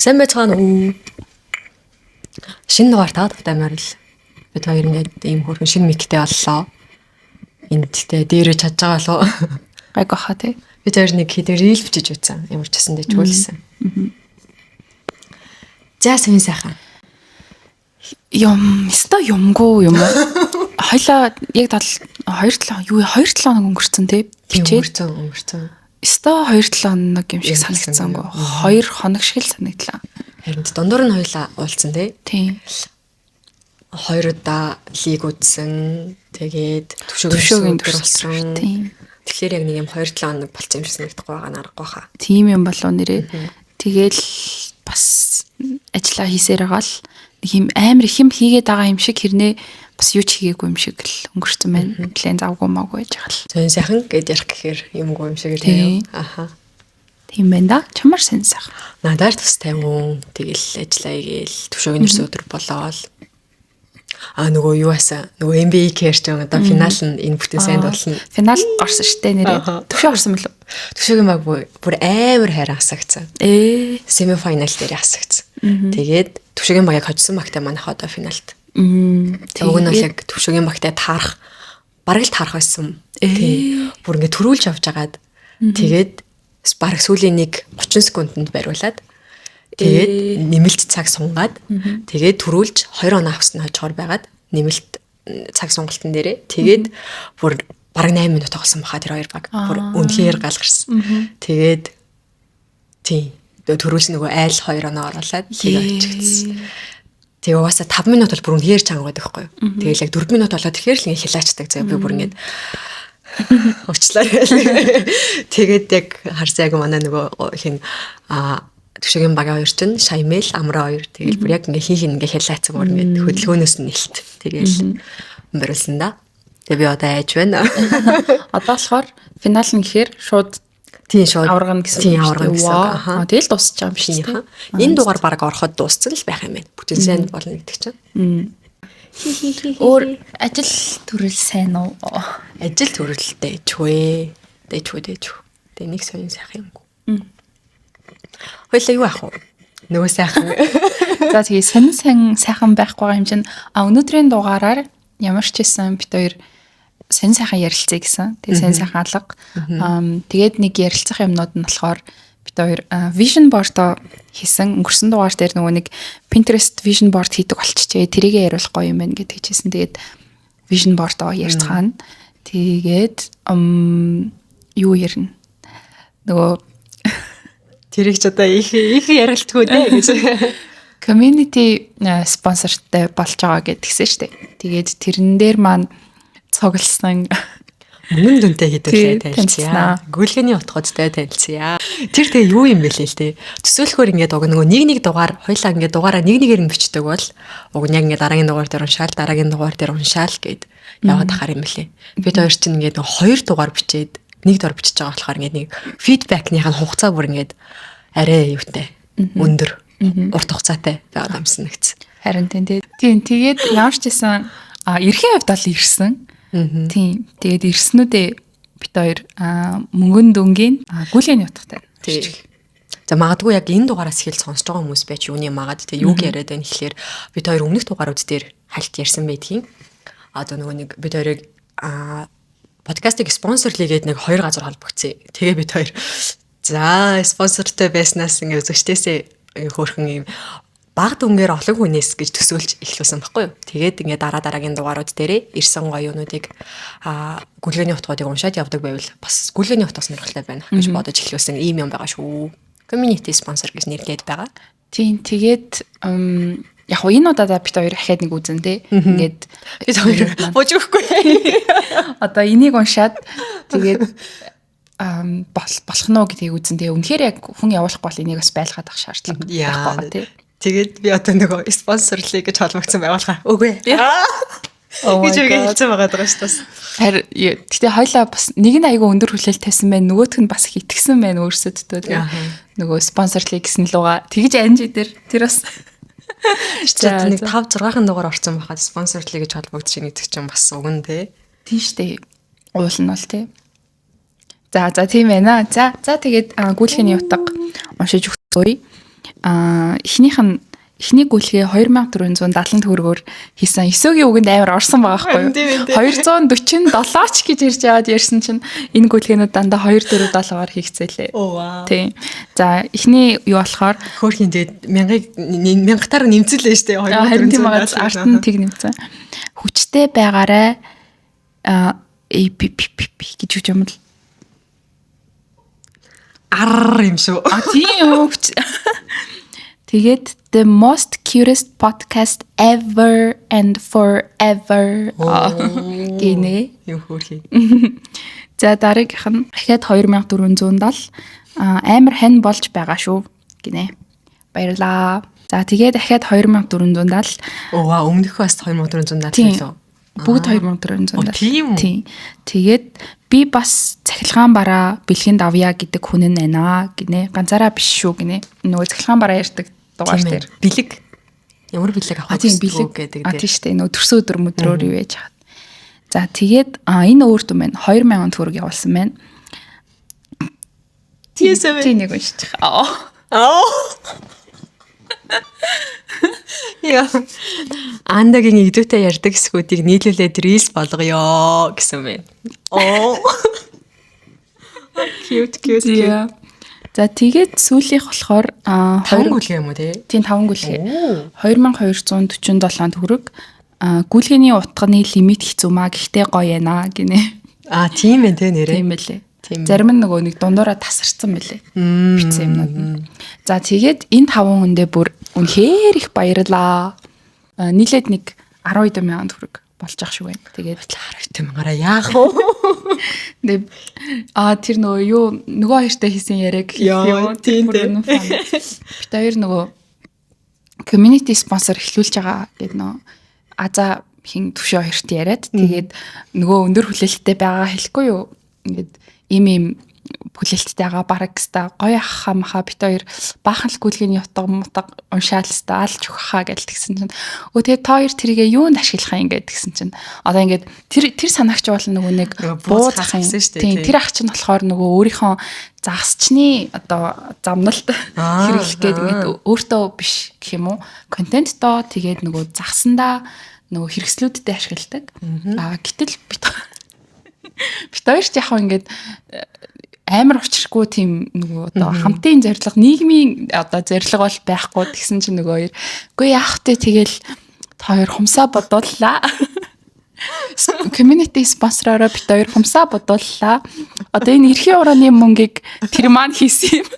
Сайн байцгаана уу? Шинэ дугаар та тавтай морил. Бид хоёр ингээд ийм хөөрхөн шинэ mic тэй боллоо. Энд тэгтээ дээрээ чадж байгаа болов уу? Гайг баха тий. Бид хоёр нэг хэдэн reel бичиж үзсэн. Ямар ч гэсэн дэжгүүлсэн. За, сайн сайхан. Юм, өстой юмгүй юм уу? Хоёлаа яг 7 2 7 юу 2 7 хоног өнгөрцөн тий. Тийм. Бичээд Өнгөрцөн, өнгөрцөн. Өстой 2 7 хоног юм шиг Юм санагдсангүй. санагдсан. 2 хоног шиг л санагдлаа. Харин дундуур нь хоёлаа уулзсан тий. Тийм. Хоёр удаа лиг үзсэн. Тэгээд Төвшөөгийн төвшөөгийн дүрс болсон. Тийм. Тэгэхээр яг нэг юм 2 7 хоног болчихсон юм шиг санагдахгүй байгаа нь аргагүй хаа. Тийм юм болов нэрээ. Тэгэл бас ажиллаа хийсээр байгаа л нэг юм амар их юм хийгээд байгаа юм шиг хэрнээ бас юу ч хийгээгүй юм шиг л өнгөрцөн байна. Нэлээд завгүй маагүй байж байгаа л. Сонь сайхан гэд ярих гэхээр юмгүй юм шиг л Тийм. юм. Аха. Тийм байна да. Чамар сайн сайхан. Надаар тус тайван, тэгэл ажиллаа игээл төвшөөгийн нэрс өдөр болоол. А, нөгөө юу аса, нөгөө NBA Care ч одоо финал нь энэ бүтэн сайнд болно. Финал орсон штэ нэрээ. Аха. Төвшөө орсон мөлөө? Төвшөөгийн баг бүр амар хайран асагцсан. Ээ. Semi final дээр асагцсан. Тэгээд төвшөөгийн багийг хожсон багтай манайх одоо финалд. Уг нь бол яг төвшөөгийн багтай таарах, бараг л таарах байсан. Тийм. Бүр ингээ төрүүлж авч агаад, тэгээд бараг сүүлийн нэг 30 секундэд бариулаад, тэгээд нэмэлт цаг сунгаад, тэгээд төрүүлж 2 оноо авсан хожихоор байгаад нэмэлт цаг сунгалтан дээрээ тэгээд бүр бараг 8 минут тоглосон баха тэр хоёр баг. Бүр үнэхээр гал гарсан. Тэгээд тийм, төрүүлсэн нөгөө айл 2 оноо оруулаад тэгээ очихсон. Тэгээ угаасаа 5 минут бол бүр үнэхээр чанга байдаг байхгүй юу. Тэгэл яг 4 минут болоод ирэхээр л ингээ хилаачдаг заяа, би бүр ингээд уучлаарай. Тэгээд яг харсан, яг манай нөгөө хин төвшөгийн багийн хоёр чинь Шаймэл, Амра хоёр, тэгэл бүр яг ингээ хин хин ингээ хилаацсан, бүр ингээ хөдөлгөөнөөс нь нэлт. Тэгэл барилсан да. Тэгээ би одоо айж байна. Одоо болохоор финал нь гэхээр шууд Тийм, шууд аваргана гэсэн Тийм, үг шүү аваргана дээ. гэсэн үг. Вау. Аха. Аа, тэгэл дуусчих юм шиг Тийм. тий. Энэ дугаар баг ороход дууссан л байх юм байна. Бүтэн сайн болно гэдэг чинь. Өөр ажил төрөл сайн уу? Ажил төрөлтэй дэжгүй. Дэжгүй, дэжгүй. Тэгээ нэг соён сайхан юмгүй. Хоёлаа юу ах вэ? Нөгөө сайхан. За, тэгээ сонин сайн сайхан байхгүй байгаа юм чинь өнөөдрийн дугаараар ямар ч хэлсэн бид хоёр сонин сайхан ярилцъя гэсэн. Тэгээ сонин сайхан алга. Тэгээд нэг ярилцах юмнууд нь болохоор бид хоёр vision board-о хийсэн. Өнгөрсөн дугаар дээр нөгөө нэг Pinterest vision board хийдэг болчихжээ. Тэрийгээ яриулах гоё юм байна гэдэг хэлсэн. Тэгээд vision board-о ярьцгаана. Тэгээд юу ярина? Нөгөө Тэрийг ч одоо их их ярилтгүй дээ гэж. Community спонсортой болж байгаа гэдгийгсэн шүү дээ. Тэгээд тэрэн дээр маань цугласан Мөнгөн дүнтэй хэдүүлээ Тий, танилцъя. танилцсанаа. Гүйлгээний утгуудтай танилцъя. Тэр тэгээ юу юм бэ лээ л те. Төсөөлөхөөр ингээд уг нөгөө нэг нэг дугаар хоёлаа ингээд дугаараа нэг нэгээр нь бичдэг бол уг нь яг ингээд дараагийн дугаар дээр уншаал, дараагийн дугаар дээр уншаал гэд яваад ахаар юм лээ. Бид хоёр чинь ингээд нөгөө хоёр дугаар бичээд нэг дугаар бичиж байгаа болохоор ингээд нэг feedback ных нь хугацаа бүр ингээд арай юутай өндөр, урт хугацаатай байгаад юмсан нэгц. Харин тийм тий. Тийм, тэгээд ямар ч байсан эрхийн хувьд бол ирсэн. Тийм. Тэгээд ирснүүдээ бид хоёр мөнгөн дүнгийн гүйлгээний утгатай. Тий. За, магадгүй яг энэ дугаараас эхэлж сонсож байгаа хүмүүс байж юуны магаад тэг юуг яриад байна гэхлээр бид хоёр өмнөх дугаарууд дээр хальт ярьсан байдгийн. Одоо нөгөө нэг бид хоёрыг подкастыг спонсорлыгээд нэг хоёр газар холбогдсон. Тэгээ бид хоёр за спонсортой байснаас ингээ үзэгчдээсээ хөөрхөн юм баг дүнгээр олон хүнээс гэж төсөөлж эхлүүлсэн баггүй юу. Тэгээд ингээ дараа дараагийн дугаарууд дээрээ ирсэн гоё юунуудыг гүйлгээний утгуудыг уншаад явдаг байвал бас гүйлгээний утга сонирхолтой байна гэж бодож эхлүүлсэн ийм юм байгаа шүү. Community sponsor гэж нэрлээд байгаа. Тийм, тэгээд яг хуу энэ удаадаа бид хоёр ахиад нэг үзэн тий. Ингээд Бид хоёр бууж өгөхгүй. Одоо энийг уншаад тэгээд болох нь уу гэдгийг үзэн. Тэгээ үнэхээр яг хүн явуулахгүй бол энийг бас байлгаад авах шаардлага байхгүй байгаа тий. Тэгээд би одоо нөгөө спонсорлыг гэж холбогдсон байгууллага. Үгүй. Oh my гэж үгээ God. хэлсэн байгаа даа шүү дээ. Харин гэтээ хоёлаа бас нэг нь айгүй өндөр хүлээлт тавьсан байна. Нөгөөх нь бас их итгэсэн байна өөрсөддөө тий. Нөгөө спонсорлыг гэсэн луга тэгж анж дээр тэр бас За, нэг за. 5 6 дугаар орсон байхад спонсорлыг гэж холбогдчих гэдэг чинь бас уг нь тий. Тийм штэ. Уул нь бол тий. За, тийм байна. За, тэгээд гүйлгээний утга уншиж өгсөе. Эхнийх нь эхний гүйлгээ 2470 төгрөгөөр хийсэн. Есөөгийн үгэнд амар орсон байгаа байхгүй юу? 247 ч гэж ирж яваад ярьсан чинь энэ гүйлгээнүүд дандаа 247-аар хийгцээлээ. Тийм. За, эхний юу болохоор хөөрхийн тэгээд мянгаыг мянгатаар нэмцэлээ шүү дээ. Харин тийм байгаа. Арт нь тэг нэмцэн. Хүчтэй байгаарай. А P P P P гэж юу юм л. Ар юм шүү. А тийм үү. Тэгээд the most cutest podcast ever and forever гинэ. Юу хөөрхий. За, дараагийнх нь дахиад 2470, амар хань болж байгаа шүү гинэ. Баярлаа. За, тэгээд дахиад 2470. Оо, өмнөх бас 2470 лөө. Бүгд 2470. Тийм үү? Тийм. Тэгээд би бас цахилгаан бараа бэлгэнд авъя гэдэг хүн нь байна гинэ. Ганцаараа биш шүү гинэ. Нөгөө цахилгаан бараа ярьдаг дугаар дээр. Бэлэг. Ямар бэлэг авах вэ гэдэг дээр. А тийм шүү дээ. Нөгөө төрсөн өдөр мөдрөөр юу яаж хаад. За, тэгээд энэ өөр дүн байна. 2000 төгрөг явуулсан байна. Тийсээ. Чи нэг уншчих. Аа. Яа. Андагийн игдүүтэй ярьдаг хэсгүүдийг нийлүүлээд reels болгоё гэсэн байна. Оо. Cute, cute, cute. За, тэгээд сүүлийнх болохоор 5 гүйлгээ юм уу те? Тийм, 5 гүйлгээ. 2247 төгрөг. Гүйлгээний утганы лимит хэцүү маа, гэхдээ гоё яана гинэ. А тийм ээ те, нэрээ. Тийм байлээ. Зарим нь нөгөө нэг дундуураа тасарсан байлээ. Бичсэн юмнууд нь. За, тэгээд энэ таван хүндээ бүр үнэхээр их баярлаа. Нийлээд нэг 12 мянган төгрөг болж ах шиг байна. Тэгээд 12 мянгаараа яах вэ? Тэгээд тэр нөгөө юу, нөгөө хоёртой хийсэн яриаг юм уу? Тийм. Бид хоёр нөгөө community sponsor эхлүүлж байгаа гэдэг нөө аза хин төвшөө хоёрт яриад, тэгээд нөгөө өндөр хүлээлттэй байгаа хэлэхгүй юу? Ингээд ийм ийм хүлээлттэй байгаа, бараг гэста гоё ахаа маха, бит хоёр баахан л гүйлгээний утга мутга уншаал ста алж өгөх хаа гэж тэгсэн чинь, өө, тэгээ та хоёр тэрийгэ юунд ашиглах юм гээд тэгсэн чинь, одоо ингээд тэр тэр санаагч бол нөгөө нэг буу зах юм шүү дээ. Тийм, тэр ах чинь болохоор нөгөө өөрийнхөө загасчны одоо замналт хэрэглэх гээд, ингээд өөртөө биш гэх юм уу, контенттоо, тэгээд нөгөө загсандаа, нөгөө хэрэгслүүдтэй ашигладаг. Аа, гэтэл бит бит хоёр ч яг ингээд амар учиргүй тийм нөгөө одоо хамтын зорилго, нийгмийн одоо зорилго бол байхгүй, тэгсэн чинь нөгөө хоёр үгүй яах вэ, тэгэл та хоёр хумсаа бодууллаа. Community sponsor-ороо бит хоёр хумсаа бодууллаа. Одоо энэ эрхийн хурааны мөнгийг тэр маань хийсэн юм.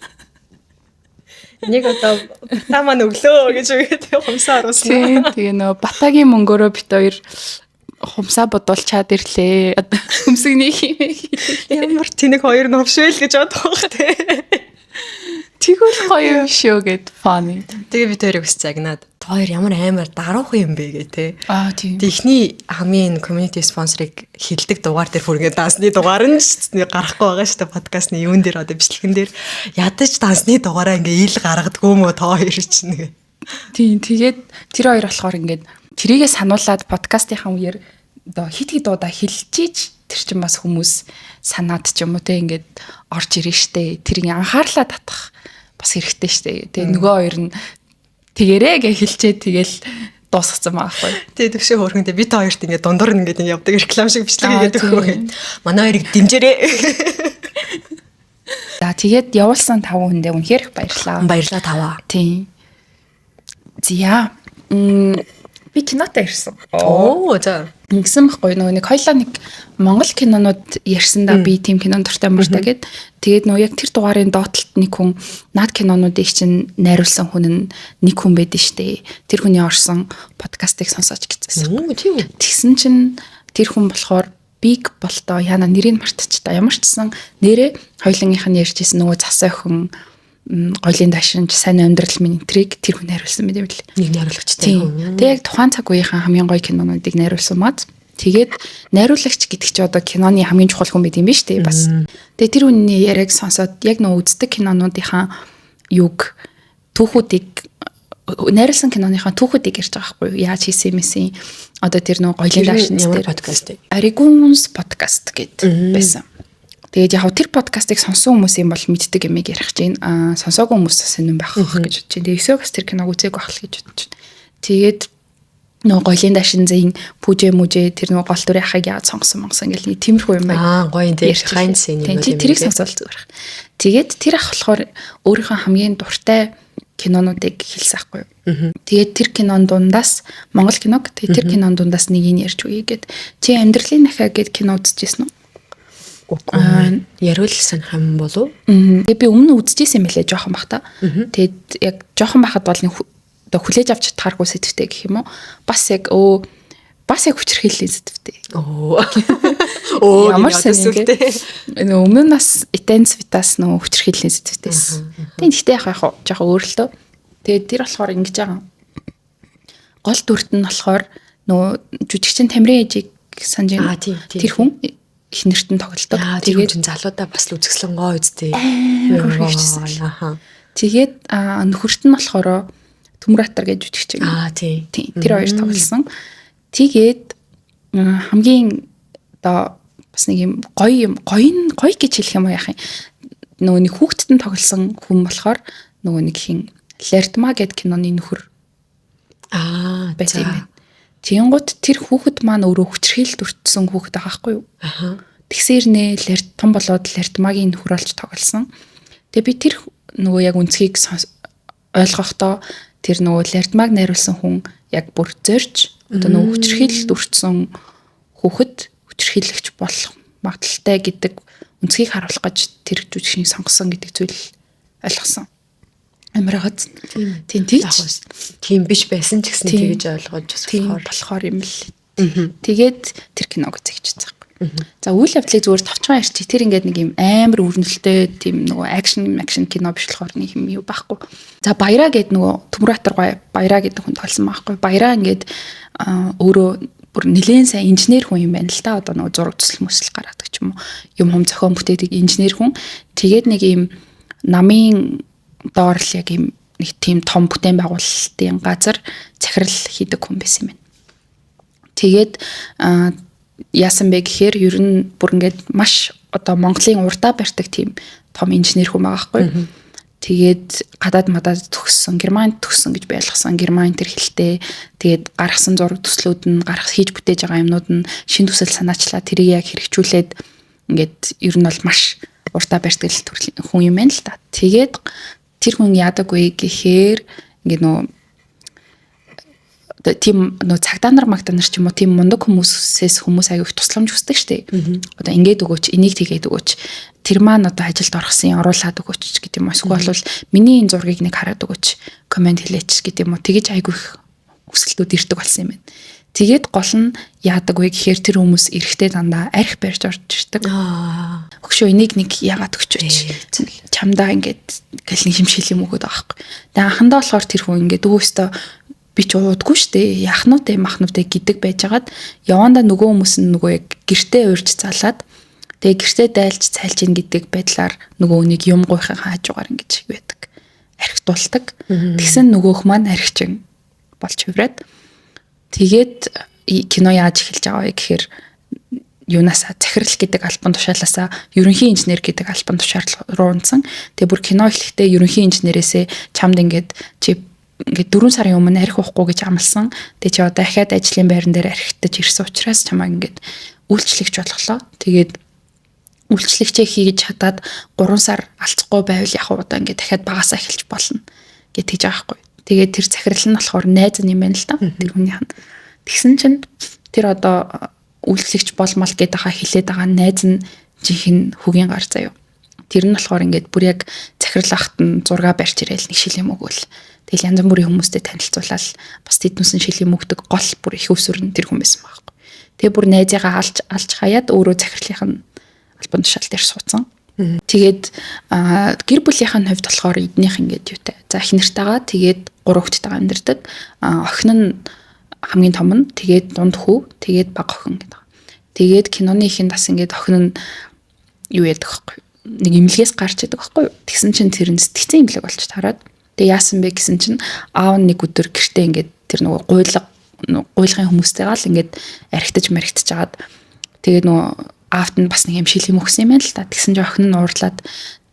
Нэг одоо бата маань өглөө гэж үгээд хумсаа оруулсан. Тийм, тэгээ нөгөө батагийн мөнгөөрөө бит хоёр хумсаа бодуулчаад ирлээ. Хөмсгний химээ хийлээ. Ямар тэнэг хоёр новшвэл гэж бодох бох те. Тэгвэл гоё юм шүү гэд funny. Тэгээ бид хоёрыг бас загнаад, та хоёр ямар амар даруухан юм бэ гэ те. Аа, тийм. Тэг эхний хамгийн community sponsor-ыг хилдэг дугаар дээр бүр ингээд дансны дугаар нь гарахгүй байгаа шүү дээ, подкастны юун дээр, одоо бичлэгэн дээр ядаж дансны дугаараа ингээ ил гаргадгүй юм уу та хоёр чинь гэ. Тийм, тэгээд тэр хоёр болохоор ингээд тэрийгэ сануулад подкастынхаа үеэр одоо хит хит удаа хэлчихийж, тэр чинь бас хүмүүс санаад ч юм уу те, ингээд орж ирнэ штэ. Тэрийг анхаарлаа татах бас хэрэгтэй штэ. Тэгээ нөгөө хоёр нь тэгэрээ гэж хэлчээ, тэгэл дуусгацсан байгаа байхгүй. Тэгээ төвшөө хөөрхөнтэй би та хоёрт ингээд дундуур нь ингээд явдаг реклам шиг бичлэг хийгээд өгөх үү. Манай хоёрыг дэмжээрэй. За, тэгээд явуулсан таван хүндээ үнэхээр их баярлалаа. Баярлалаа таваа. Тийм. Зя. Би кинотой ирсэн. Оо, за. Ингэсэн байхгүй, нөгөө нэг хоёлаа нэг Монгол кинонууд ярьсандаа би тийм кинон дуртай муртай гэд. Тэгээд нөгөө яг тэр дугаарын доотлолт нэг хүн над кинонуудыг чинь найруулсан хүн нь нэг хүн байдэн штэ. Тэр хүний орсон подкастыг сонсооч гэсэн. Тийм үү. Тэгсэн чинь тэр хүн болохоор Big болтоо яна нэрийг мартчихлаа. Ямар ч гэсэн нэрээ хоёлынгийнх нь ярьжсэн нөгөө зас охин, голын дашинж, сайн амьдрал минь энтриг тэр хүн найруулсан мэт юм лээ. Нэг найруулагчтай. Тийм. Тэгээ яг тухайн цаг үеийнхэн хамгийн гоё кинонуудыг найруулсан маа. Тэгээд найруулагч гэдэг чи одоо киноны хамгийн чухал хүн байт юм биш үү бас. Тэгээ тэр хүний яриаг сонсоод яг нөгөө үздэг кинонуудынхаа юг түүхүүдийг, найруулсан киноныхаа түүхүүдийг ярьж байгаа байхгүй юу? Яаж хийсэн юмсэн. Одоо тэр нөгөө голын дашинж дээр дээр подкаст. Ariguns podcast гэд байсан. Тэгээд яг тэр подкастыг сонсон хүмүүс юм бол мэддэг юмыг ярих гэж байна. Сонсоогүй хүмүүс сонирн байх гэж бодож байна. Тэгээд өсөө бас тэр киног үзег байх л гэж бодож байна. Тэгээд нөгөө голын дашинзын пүжэ мүжэ тэр нөгөө гол дүрийн ахыг яаж сонгосон монгосон гэл нэг тиймэрхүү юм байна. Гоё юм тийм behind scene юм байна. Тэрийг сонсвол зүгээр. Тэгээд тэр ах болохоор өөрийнхөө хамгийн дуртай кинонуудыг хэлсэн ахгүй юу. Тэгээд тэр кинон дундаас Монгол киног, тэгээд тэр кинон дундаас нэг нь ярьж өгье гэд. Чи Амьдралын нахаа гэд кино үзчихсэн үү? Үгүй. Яриул санах юм болов? Тэгээд би өмнө үзчихсэн юм билээ жоохон бахта. Тэгээд яг жоохон байхад бол нэг одоо хүлээж авч чадхааргүй сэдвтэй гэх юм уу? Бас яг бас яг хүчирхийллийн сэдвтэй. Өө. Ямар сайн юм. Өмнө нь бас Итенс Витас нөгөө хүчирхийллийн сэдвтэйсэн. Тийм, гэхдээ яг жоохон өөр л дөө. Тэгээд тэр болохоор ингэж байгаа. Гол дүрт нь болохоор нөгөө жүжигчин Тамирын ээжийг санаж байна. Тэр хүн их нэрт нь тоглолдог. Тэгээд чинь залуудаа бас л үзэсгэлэн гоё үсттэй. Тэгээд нөхөрт нь болохоор Төмөр Атар гэж жүжигчин. Тийм. Тэр хоёр тоглосон. Тэгээд хамгийн одоо бас нэг юм гоё юм гоё гоё гэж хэлэх юм уу яах юм. Нөгөө нэг хүүхдэд нь тоглосон хүн болохоор нөгөө нэг хин Лертма гэд киноны нөхөр байсан юм байна. Тэнгууд тэр хүүхэд маань өөрөө хүчирхийлэлд өртсөн хүүхэд байгаа байхгүй юу? Тэгсээр нэ Лерт том болоод Лертмагийн нөхөр болж тоглосон. Тэгээ би тэр нөгөө яг үнцгийг ойлгохдоо тэр нөгөө Лертмаг найруулсан хүн яг бүр зорж одоо нөгөө хүчирхийлэлд өртсөн хүүхэд хүчирхийлэгч болох магадлалтай гэдэг үнцгийг харуулах гэж тэр жүжигчнийг сонгосон гэдэг зүйл ойлгосон. Амар хац. Тийм тийч. Тийм биш байсан ч гэсэн тэгж ойлгож бас болохоор юм л. Тэгээд тэр киног үзэж байгаа юм. За үйл явдлыг зүгээр товчхон ярьчих. Тэр ингээд нэг юм амар өрнөлттэй тийм нөгөө акшн кино биш болохоор нэг юм юу байхгүй. За Баяраа гэдэг нөгөө Төмөр Атар гой Баяраа гэдэг хүн тоглосон байхгүй. Баяраа ингээд өөрөө бүр нэлээд сайн инженер хүн юм байна л да. Одоо нөгөө зураг төсөл мөсөл гаргадаг ч юм уу. Юм хум зохион бүтээдэг инженер хүн. Тэгээд нэг юм намын доор л яг юм нэг тийм том бүтээн байгуулалтын газар захирал хийдэг хүн байсан юм байна. Тэгээд яасан бэ гэхээр ер нь бүр ингээд маш одоо Монголын урдаа барьдаг тийм том инженер хүн байгаа байхгүй. Тэгээд гадаад мадад төгссөн, Германд төгссөн гэж би ойлгосон. Герман тэр хэлтэй. Тэгээд гаргасан зураг төслүүд нь, гаргах хийж бүтээж байгаа юмнууд нь шин төсөл санаачлаа тэрийг яг хэрэгжүүлээд ингээд ер нь бол маш урдаа барьдаг төрлийн хүн юм байна л та. Тэгээд тэр хүн яадаг вэ гэхээр ингээд нөө тийм нөө цагдаа нар магтаа нар ч юм уу тийм мундаг хүмүүсээс хүмүүс аяг их тусламж хүсдэг штэ. Одоо ингээд өгөөч, энийг тэгээд өгөөч. Тэр маань одоо ажилд орохсын оруулаад өгөөч гэдэг юм уу. Эсвэл бол миний энэ зургийг нэг хараад өгөөч, комент хэлээч гэдэг юм уу. Тэгэж аяг их хүсэлтүүд ирдэг болсон юм байна. Тэгээд гол нь яадаг вэ гэхээр тэр хүмүүс эрэхтэй дандаа арх барьж орж ирдэг. Өгшөө энийг нэг яагаад өгчөөч. Чамдаа ингээд гэл нэг химшил юм өгöd байгаа байхгүй. Тэгээд анхандаа болохоор тэр хүн ингээд өөстөө би ч уудгүй штэ. Яах нь вэ, мах нь вэ гэдэг байжгаад явандаа нөгөө хүмүүс нь нөгөө яг гэртээ урьж залаад тэгээ гэртээ дайлж цайлж ин гэдэг байдлаар нөгөө нэг юм гуйхын хаажуугаар ингэж байдаг. Архитуулдаг. Тэгсэн нөгөөх маань архичин болж хувраад тэгээд кино яаж эхэлж байгаа вэ гэхээр юунасаа захирал гэдэг албан тушаалаасаа ерөнхий инженер гэдэг албан тушаал руу унсан. Тэгээ бүр кино эхлэхдээ ерөнхий инженерээсээ чамд ингээд чи ингээд 4 сарын өмнө арх уухгүй гэж амласан. Тэгээ чи одоо дахиад ажлын байран дээр архитаж ирсэн учраас чамайг ингээд үйлчлэгч болголоо. Тэгээд үйлчлэгчээ хийж чадаад 3 сар алцахгүй байвал яг одоо ингээд дахиад багасаа эхэлж болно гэж тэгж байгаа байхгүй. Тэгээд тэр захирал нь болохоор найз нь юм байна л да. Тэр хүнийх нь. Тэгсэн чинь тэр одоо үйлчлэгч болмол гэдэг хаа хилээд байгаа найз нь жинхэнэ хөгийн гар заяа. Тэр нь болохоор ингээд бүр яг захирал ахт нь зураг барьж ирээл нэг шил юм өгөөл. Тэгэл янз бүрийн хүмүүстэй танилцуулаад бас тэднээс нь шил юм өгдөг гол бүр их өсвөр нь тэр хүн байсан байхгүй. Тэгээ бүр найзыгаа алж хаяад өөрөө захирлынх нь албан тушаал дээр суудсан. Тэгээд гэр бүлийнх нь хувьд болохоор эднийх ингээд юутай. За их нартайгаа тэгээд 3 хүүхэдтэйгээ амьдардаг. Охин нь хамгийн том нь, тэгээд дунд хүү, тэгээд бага охин гэдэг. Тэгээд киноны ихэнд бас ингээд охин нь юу яадаг байхгүй. Нэг имлгээс гарч идэг байхгүй. Тэгсэн чинь тэр нь сэтгцэн имлэг болж тараад. Тэгээ яасан бэ гэсэн чинь аав нэг өдөр гэртээ ингээд тэр нөгөө гуйлгын хүмүүстэйгээ л ингээд архитаж мархитаж агаад тэгээд нөгөө Аавт нь бас нэг юм шил юм өгсөн юм байна л та. Тэгсэн чинь охин нь уурлаад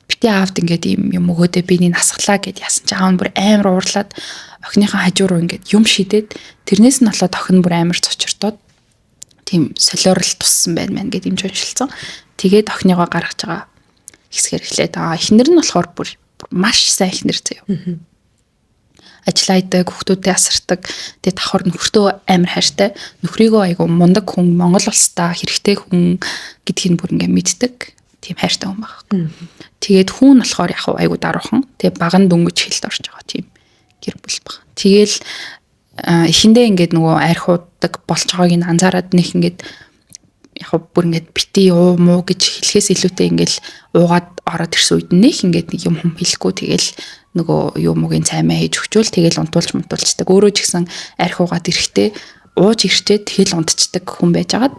бити аавд ингээд ийм юм өгөөдөө би нэг асглаа гэд яасан чи аав нь бүр амар уурлаад охиныхаа хажуу руу ингээд юм шидээд тэрнээс нь болоод охин бүр амар цочирдоод тийм солиорл туссан байна мэн гэд юмч уншилсан. Тэгээд охиныгоо гаргаж байгаа хэсгээр эхлээд эхнэр нь болохоор бүр маш сайн эхнэр заяа. Ажиллаа идэг, хүүхдүүдээ асардаг. Тэгээд давхар нөхөртөө амар хайртай. Нөхрийгөө айгу мундаг хүн, Монгол улсдаа хэрэгтэй хүн гэдгийг бүр ингээ мэддэг. Тийм хайртай хүн байгаа. Тэгээд хүн болохоор яг айгу даруухан. Тэгээд баган дөнгөж хэлд орж байгаа тийм гэр бүл баг. Тэгээл эхэндээ ингээд нөгөө архиудаг болж байгааг нь анзаараад нэг ингээд яг бүр ингээд бити уу муу гэж хэлэхээс илүүтэй ингээд уугаад ороод ирсэн үед нэх ингээд нэг юм хүм хэлэхгүй тэгэл нөгөө юу муугийн цаймаа хийж өгчөөл тэгэл унтуулж мунтуулцдаг. Өөрөө ч гэсэн арх уугаад ирэхдээ ууж ирчээ тэгэл унтцдаг хүн байжгаад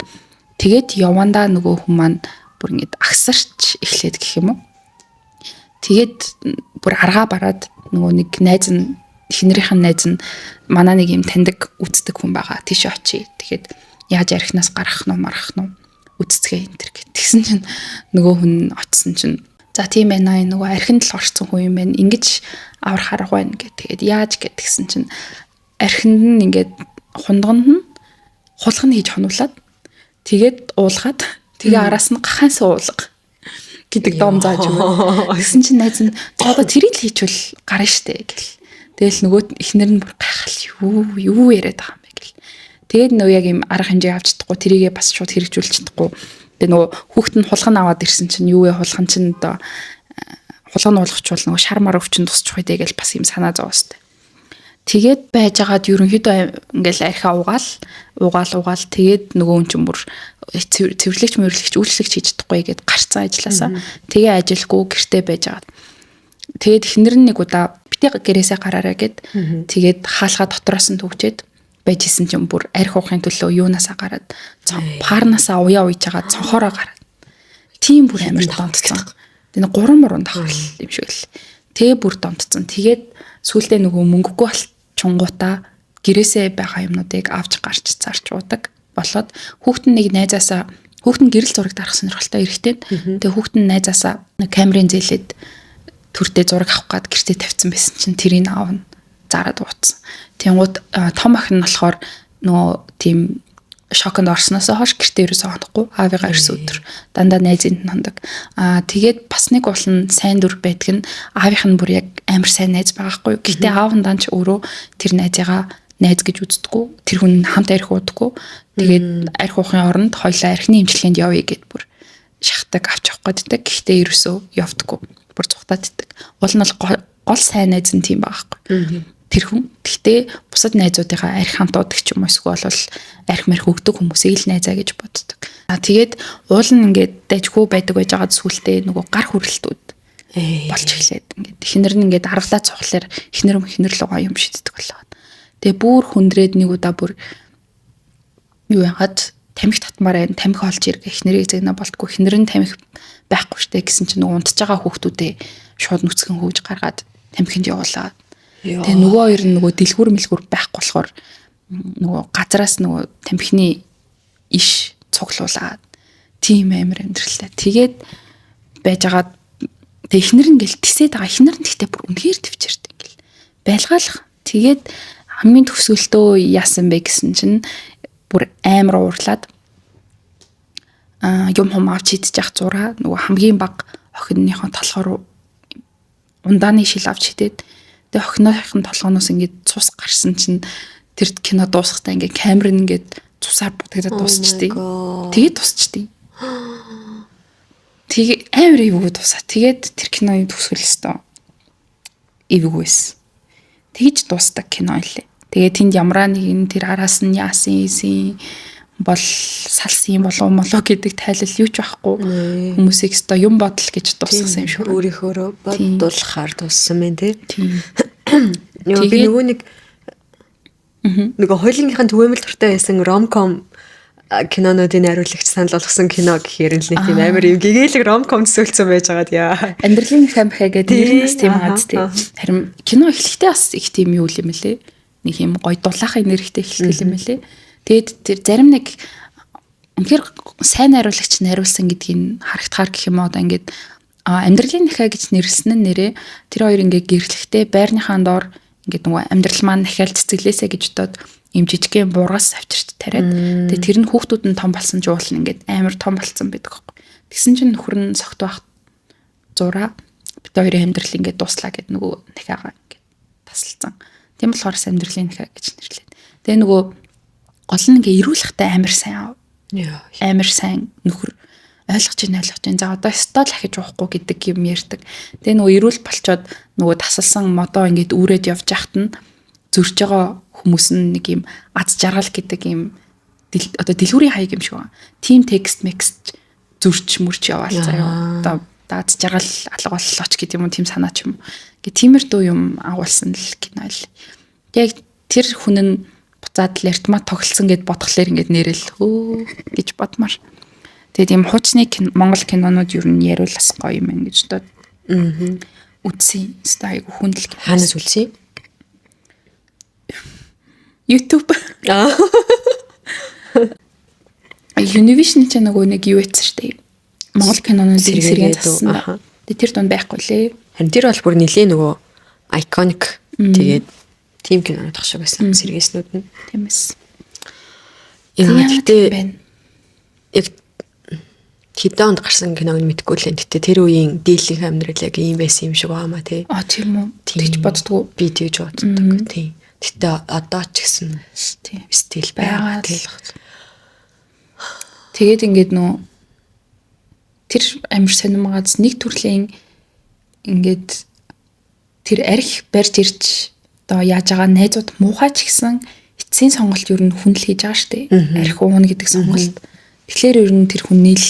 тэгээд явандаа нөгөө хүн маань бүр ингээд агсарч эхлээд гэх юм уу. Тэгээд бүр аргаа бараад нөгөө нэг найз нь эхнэрийнх нь найз нь манай нэг юм таньдаг үздэг хүн байгаа. Тийш очие. Тэгээд яаж архинаас гарах нь марах нь үтцгээ энэ төр гэх. Тэгсэн чинь нөгөө хүн очсон чинь за тийм байна аа нөгөө архинд л орсон хүн юм байна. Ингэж аврах арга байна гэх. Тэгээд яаж гэд тэгсэн чинь архинд нь ингээд хундганд нь хулган хийж хонуулаад тэгээд уулгаад тэгээ араас нь гахаанс уулга гэдэг дом зааж өгөө. Тэгсэн чинь найз нь за одоо тэрийг л хийчвэл гарна штэ гэл. Тэгэл нөгөө эхнэр нь бүр гайхал юу яриад байгаа юм бэ гэл. Тэгээд нөгөө яг юм арга хэмжээ авч чадахгүй тэрийгээ бас шууд хэрэгжүүлж чадахгүй. Тэгээ нөгөө хүүхэд нь хулган аваад ирсэн чинь юу вэ хулган чинь одоо хулган уулгачвал нөгөө шар мар өвчин тусчих үү гэж бас юм санаа зовоостой. Тэгээд байжгаад ерөнхийдөө ингээл архиа угаал угаал тэгээд нөгөө хүн чинь бүр цэвэрлэгч мөрөлгч үйлчлэгч хийж чадахгүй гэд гарцсан ажилласаа. Тэгээ ажилгүй гэртээ байжгаад. Тэгээд эхнэр нь нэг удаа бити гэрээсээ гараарай гэд тэгээд хаалгаа дотроос нь төгчээд байж исэн чинь бүр арх уухын төлөө юунаасаа гараад парнаасаа уяа уйж байгаа цонхороо гараад. Тийм бүр амар донтцсон. Тэгээд 3 мурын давхрал юм шиг л. Тэгээ бүр донтцсон. Тэгээд сүулдэ нөгөө мөнгөгүй болчингуудаа гэрээсээ байгаа юмнуудыг авч гарч зарч уудаг болоод хүүхэд нь нэг найзаасаа хүүхэд нь гэрэл зураг дарах сонирхолтой эрэгтэй. Тэгээ хүүхэд нь найзаасаа камерын зээлээд төрдөө зураг авах гад гэртээ тавьсан байсан чинь тэрийг аав нь зараад ууцсан. Тэнгууд том охин нь болохоор нөгөө тийм шоконд орсноос хойш гэртээ ерөөсөө хонохгүй аавыгаа ирсэн өдөр дандаа найзынд нь хондог. Аа тэгээд бас нэг уул нь сайн дүр байдаг нь аавынх нь бүр яг амар сайн найз байгаа хгүй. Гэхдээ аав нь данч өөрөө тэр найзыгаа найз гэж үздэггүй. Тэр хүн хамт арх уудаггүй. Тэгээд арх уухын оронд хоёлаа архины эмчилгээнд явъя гэд бүр шахдаг авч явах гэдэг. Гэхдээ ерөөсөө явдаггүй. Бүр цухтаад идэг. Уул нь бол гол сайн найз нь тийм байгаа хгүй. Тэр хүн. Гэхдээ бусад найзуудыгаа арх хамт уудаг ч юм уу эсвэл бол арх марх өгдөг хүмүүсийг л найзаа гэж боддог. Аа тэгээд уул нь ингээд дайжгүй байдаг байж байгаад сүултээ нөгөө гар хүрэлтүүд болж эхлээд ингээд эхнэр нь ингээд аргалаа цухлаар эхнэр эхнэр лугаа юм шиддэг болоод. Тэгээ бүр хүндрээд нэг удаа бүр юу яагаад тамхи татмаар байна, тамхи олж ир гэх эхнэрийг загна болтгүй эхнэр нь тамхи байхгүй штэ гэсэн чинь нөгөө унтж байгаа хүүхдүүдээ шууд нүцгэн хөөж гаргаад тамхинд явуулаад. Тэгээ нөгөө хоёр нь нөгөө дэлгүүр мэлгүүр байхгүй болохоор нөгөө газараас нөгөө тамхины иш цуглуулад тийм амар амьдралтай. Тэгээд байжгаад тэгээ эхнэр нь ингээл тисээд байгаа. Эхнэр нь гэхдээ бүр үнэхээр төвчээртэй ингээл байлгаалах. Тэгээд хамгийн төгсгөлтөө яасан бэ гэсэн чинь бүр амар уурлаад юм хум авч идчих зураа нөгөө хамгийн бага охиныхоо толгой руу ундааны шил авч идээд тэгээ охиныхын толгооноос ингээд цус гарсан чинь тэр кино дуусахдаа ингээд камер нь ингээд цусаар будагдаад дуусчихдээ. Тэгээд дуусчихдээ. Тэгээ амар эвгүй дуусаа. Тэгээд тэр киноны төгсгөл өстөө эвгүй байсан. Тэгж дуустдаг кино илээ. Тэгээ тэнд ямараа нэгэн тэр араас нь яасан ийсэн бол салсан юм болов молоо гэдэг тайлал юу ч байхгүй. Хүмүүсийг өстой юм бодол гэж дуусгасан юм шүү. Өөрийнхөөрөө бодуулахаар дууссан мэн тий. Тийм. Би нөгөө нэг нөгөө хоёулынгийнхэн түгээмэл дуртай байсан ромcom кинонуудын найруулагч санал болгосон кино гэхээр л нэг тийм амар юм гэгээлэг ромcom төсөөлсөн байж байгаад яа. Амьдралын хамхаа гэдэг нэр нь бас тийм аа тий. Харин кино эхлэхдээ бас их тийм юу юм лээ. Нэг юм гоё дулаахан нэрхтээ эхэлдэг юм лээ. Тэгээд тэр зарим нэг Үнэхээр сайн найруулагч найруулсан гэдгийг харагдахаар гэх юм уу, одоо ингээд амьдралын нахиа гэж нэрлсэн нь нэрээ тэр хоёр ингээд гэрлэхтэй байрныхаа доор ингээд нөгөө амьдрал маань нахиал цэцэглээсэ гэж бодоод юм жижигхэн бургас авчирч тариад, тэгээ тэр нь хүүхдүүд нь том болсон жуул нь ингээд амар том болцсон байдаг байхгүй. Тэгсэн чинь нөхөр нь согт байх зураа бид хоёрын амьдрал ингээд дуслаа гэд нөгөө нахиагаа ингээд тасалсан. Тийм болохоор амьдралын нахиа гэж нэрлээд. Тэгээ нөгөө гол нь ингээ ирүүлэхтэй амар сайн амар сайн нөхөр ойлгож байна, ойлгож байна. За, одоо стол ахиж уухгүй гэдэг юм ярьдаг. Тэгээ нөгөө эрүүл болчоод нөгөө тасалсан модоо ингээд үүрээд явж яхад нь зөрж байгаа хүмүүс нь нэг юм аз жаргал гэдэг юм одоо дэлгүүрийн хаяг юм шиг байна. Тим текст мекст зөрч мөрч яваал заяа. Одоо аз жаргал алга боллоо ч гэдэг юм уу, тийм санаа ч юм уу. Ингээ тиймэрдүү юм агуулсан л кино л. Яг тэр хүн нь буцаад л автомат тоглосон гэд бодглохлоор ингээд нэрэл хөө гэж бодмоор. Тэгээд ийм хуучны Монгол кинонууд ер нь яриул бас гоё юм байна гэж бодоод. Үтсэн. Өстой айгу хүндэл кино. Хаанаас үлсэн? YouTube. Univision ч нөгөө нэг юу ятсан шүү дээ. Монгол кинонуудын сэргээн зассан. Тэгээд тэр дунд байхгүй лээ. Харин тэр бол бүр нилээ нөгөө iconic, тэгээд тим кинонууд ах шиг байсан сэргээснүүд нь. Тиймээс. Яа, гэтээ яг хэдэн онд гарсан киног нь мэдэхгүй л энэ. Гэтэ тэр үеийн дийлэнх амьдрал яг ийм байсан юм шиг баамаа тий. А, тийм үү? Тэгж боддгоо. Би тэгж боддог. Тий. Гэтэ одоо ч гэсэн стил байгаа тий. Тэгээд ингээд нөө тэр амир сонирмогоос нэг төрлийн ингээд тэр арх барьж ирж одоо яаж байгаа найзууд муухай ч гэсэн эцсийн сонголт ер нь хүн л хийж байгаа шүү дээ. Арх ууна гэдэг сонголт. Тэгэхээр ер нь тэр хүний л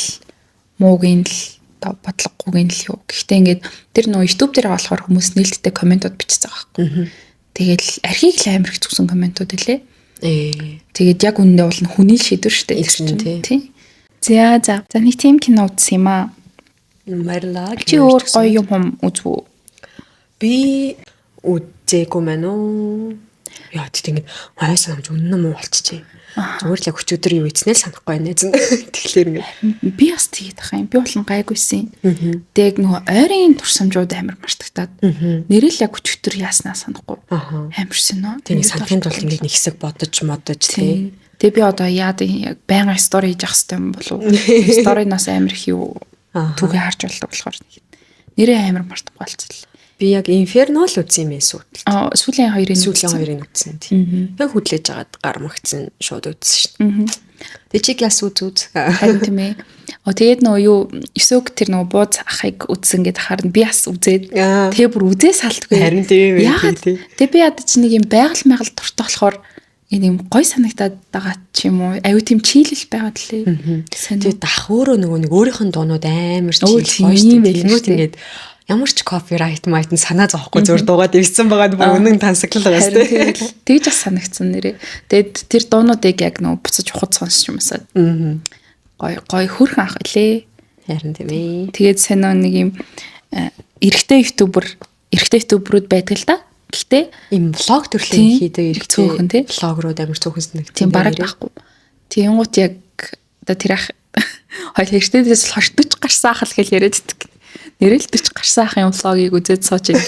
муугийн л одоо бодлогогүйн л юу. Гэхдээ ингээд тэр нөө YouTube дээр болохоор хүмүүс нээлттэй комментууд бичсэн байгаа байхгүй. Тэгэл архийг л амар их зүгсэн комментууд үлээ. Тэгээд яг үнэндээ бол хүний л шийдвэр шүү дээ. Тий. За за. За, нэг тийм кино үзсэн юм аа. Баярлаа. Чи өөр гоё юм хум үзв үү? Би үзээгүй мэн үү? Яа, тэгт ингээд хойсон санамж үнэн муу болчихжээ. Зүгээр л яг өчигдөр юу ийцнээ л санахгүй байна зэн. Тэгэхээр ингээд би бас тэгээд ах юм. Би болон гайгүйсэн. Тэгээд нөгөө ойрын турсамжууд амар мартагтаад. Нэрэл яг өчигдөр яаснаа санахгүй. Амар сонио. Тийм, санахын тулд ингээд нэг хэсэг бодож модож тий. Тэгээ би одоо яад яг байнга story хийж явах хэрэгтэй юм болов уу? Story-ноос амар их юу түүхээ харж болдог болохоор нэрээ амар мартахгүй болцол. Би яг Inferno л үзсэн юм сүйтэл. Аа, сүүлийн хоёрыг сүүлийн хоёрыг үзсэн тийм. Яг хөдлөж агаад гар мөгцөн шууд үзсэн шүү дээ. Тэг чи яс үз үз. Харин тийм ээ. О, тэгээд нөгөө юу Есүг тэр нөгөө бууз ахыг үзсэн гэдээ харна. Би бас үзээд тэгээ бүр үзээ салтгүй. Харин тийм ээ. Тэгээ би ядаж нэг юм байгаль майгал дуртай болохоор энэ юм гой санагтаад байгаа ч юм уу. Аюу тийм чийлэл байгаа лээ. Тэгээ дах өөрөө нөгөө нэг өөрийнх нь дуунууд амар чийл гоё шүү дээ. Тэнгүүт ингээд ямар ч copyright майт нь санаа зовхгүй зөөр дуугаад ирсэн байгаа нь бүр үнэн тансаглал байгаа шүү дээ. Тэгж бас санагдсан нэрээ. Тэгээд тэр дуунуудыг яг нөгөө буцаж ухад сонсч юмсаад. Гой гой хөрхөн ах үлээ. Харин тийм ээ. Тэгээд сайн нэг юм эрэгтэй ютубер, эрэгтэй ютуберүүд байдаг л да. Гэхдээ ийм влог төрлийн хийдэг эрэгтэй цөөхөн тий. Влогрууд амар цөөхөн санагдсан. Тийм, бараг байхгүй. Тэнгуут яг одоо тэр ах хоёул эрэгтэйдээс л хойш 40 гарсан ах л гэл яриад иддэг. Нэрэл 40 гарсан ахын влогийг үзээд сууж юм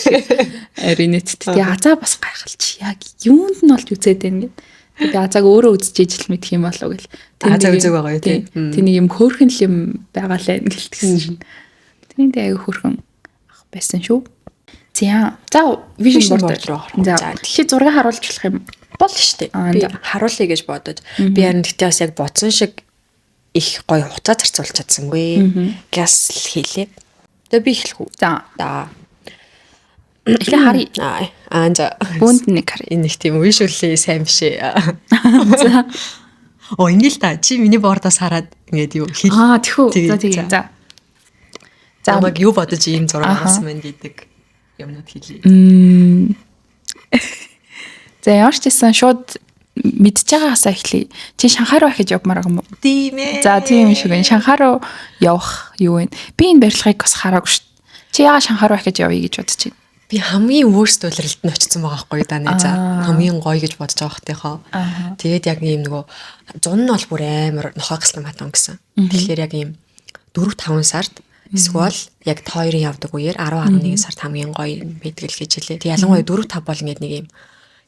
аринэт. Тэгээ азаа бас гайхалч яг юунд нь олж үзээд байна гэд. Тэгээ азааг өөрөө үзэж ижил мэдх юм болов гэл. Азаа үзег байгаа юу тий. Тэг нэг юм хөөрхөн л юм байгаа л байна гэл тэгсэн чинь. Тэрний аяг хөөрхөн ах байсан шүү. За за, vision board руу орох. За, чи зураг харуулж болох юм бол шүү дээ. Би харуулъя гэж бодож. Би харин тэгтээ бас яг бодсон шиг их гоё хугацаа зарцуулж чадсангүй. Гяс л хийлээ. Тэгээ би эхлэх үү? За. За. Эхлээ харъя. Аа, за. Бүүнд нэг харъя. Энэ нэг тийм visually сайн биш ээ. За. Оо, ингэ л та. Чи миний board-оос хараад ингээд юу хэл. Аа, тэхүү. За, тэгээ. За. За, намайг юу бодож ийм зураг оруулсан байна гэдэг юмнууд хэлье. За, ямар ч байсан шууд мэдж байгаагаасаа эхлэе. Чи Шанхай руу ахиж явмаар байгаа юм уу? Тийм ээ. За, тийм шиг байна. Шанхай руу явах юу вэ? Би энэ барилгыг бас хараагүй шүү дээ. Чи яагаад Шанхай руу ахиж явъя гэж бодож байна? Би хамгийн worst улиралд нь очсон байгаа байхгүй да нэ за хамгийн гоё гэж бодож байгаа хтийнхоо. Тэгээд яг ийм нөгөө зун нь бол бүр амар нохой гаслан матан гэсэн. Тэгэхээр яг ийм 4 5 сард эсвэл яг та хоёрын явдаг үеэр 10 11 сард хамгийн гоё байдаг л гэж хэлээ. Тэг ялангуяа 4 5 бол ингээд нэг ийм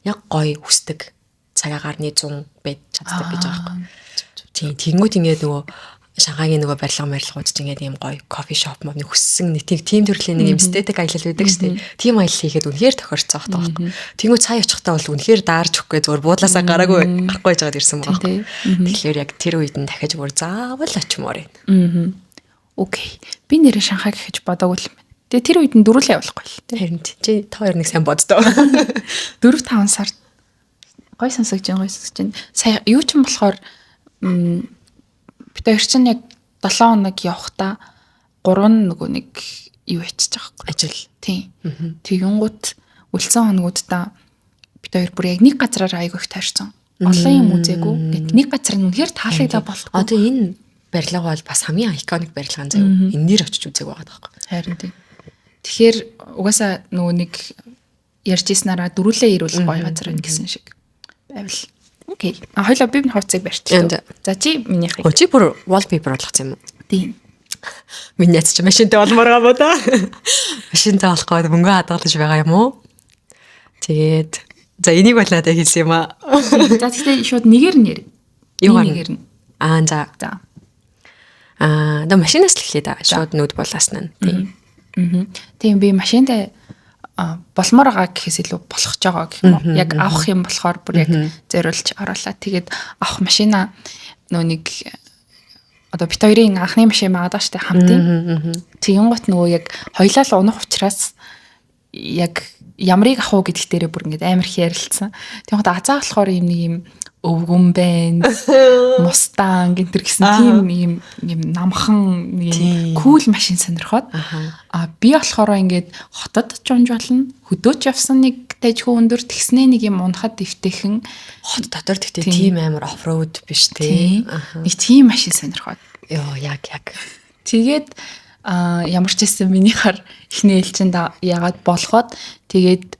яг гоё хүсдэг цаг агаарны зун байж чаддаг гэж байгаа байхгүй. Тийм, тэгэнгүүт ингээд нөгөө Шанхайгийн нөгөө барилга барилгууд ч ингээд ийм гоё coffee shop мовны хүссэн нэг тийм төрлийн нэг юм aesthetic аялал байдаг шүү дээ. Тийм аялал хийхэд үнэхээр тохирцоох таахгүй. Тэнгүү цаа очихдаа бол үнэхээр даарч өгөхгүй зүгээр буудлаасаа гараагүй гарахгүй байж байгаад ирсэн байгаа байхгүй. Тэгэхээр яг тэр үед нь дахиж бүр заавал очимоор байна. Okay. Би нэрээ Шанхай гэхэж бодоогүй л юм байна. Тэгээ тэр үед нь дөрүлээ явуулахгүй л тий. Харин чи та хоёр нэг сайн боддоо. 4 5 сард гой сонсогч гой сонсогч. Сая юу ч юм болохоор бид хоёр чинь яг 7 хоног явахдаа 3 нөгөө нэг юу ячиж байгаа байхгүй. Ажил. Тийм. Тэгэнгүүт үлдсэн хоногудаа бид хоёр бүр яг нэг газраар айгүй их тойрсон. Олон юм үзээгүй. Гэт нэг газар нь үнэхээр таалагдаа болтгоо. Одоо энэ барилга бол бас хамгийн iconic барилга заяа. Энэ нэр очиж үзег байгаа байхгүй. Харин тийм. Тэгэхээр угаасаа нөгөө нэг ярьж ирснараа дөрүлээ ирүүл гоё газар байна гэсэн шиг байвал. Okay. А хоёлаа би миний хувцсыг барьчихлаа. За чи минийхийг. Өө чи бүр wallpaper болгосон юм уу? Тийм. Миний найз чи машинтай болмоор байгаа мó да. Машинтай болох гээд мөнгө хадгалж байгаа юм уу? Тэгээд за энийг бол надад хэлсэн юм аа. За тэгтээ шууд нэгээр нь яри. Юугаар нэгээр нь. Аа за. За. Аа да машинаас л эхлэе да. Шууд нүд булаасна нь. Тийм. Тийм би машинтай болмоор байгаа гэхээс илүү болох ч байгаа гэх юм уу. Яг авах юм болохоор бүр яг зориулж оруулаа. Тэгээд авах машина нөө нэг одоо бит хоёрын анхны машин байгаа даа штэ хамтын. Тэгэн гот нөгөө яг хоёлаа л унах учраас яг ямрыг авах уу гэдг дээрээ бүр ингээд амар их ярилцсан. Тэгэн гот азаа болохоор юм нэг юм өвгөн байна. Mustang энэ төр гэсэн тийм юм юм намхан нэг юм cool машин сонирхоод. А би болохоор ингээд хотод ч унж болно. Хөдөөч явсан нэг дайжгүй өндөр тэгснээ нэг юм унахад дэвтэйхэн хот дотор тэгтээ тийм амар off-road биш тий. Нэг тийм машин сонирхоод. Йоо яг яг. Тэгээд а ямар ч байсан минийхаар эхний ээлжинд яагаад болоход тэгээд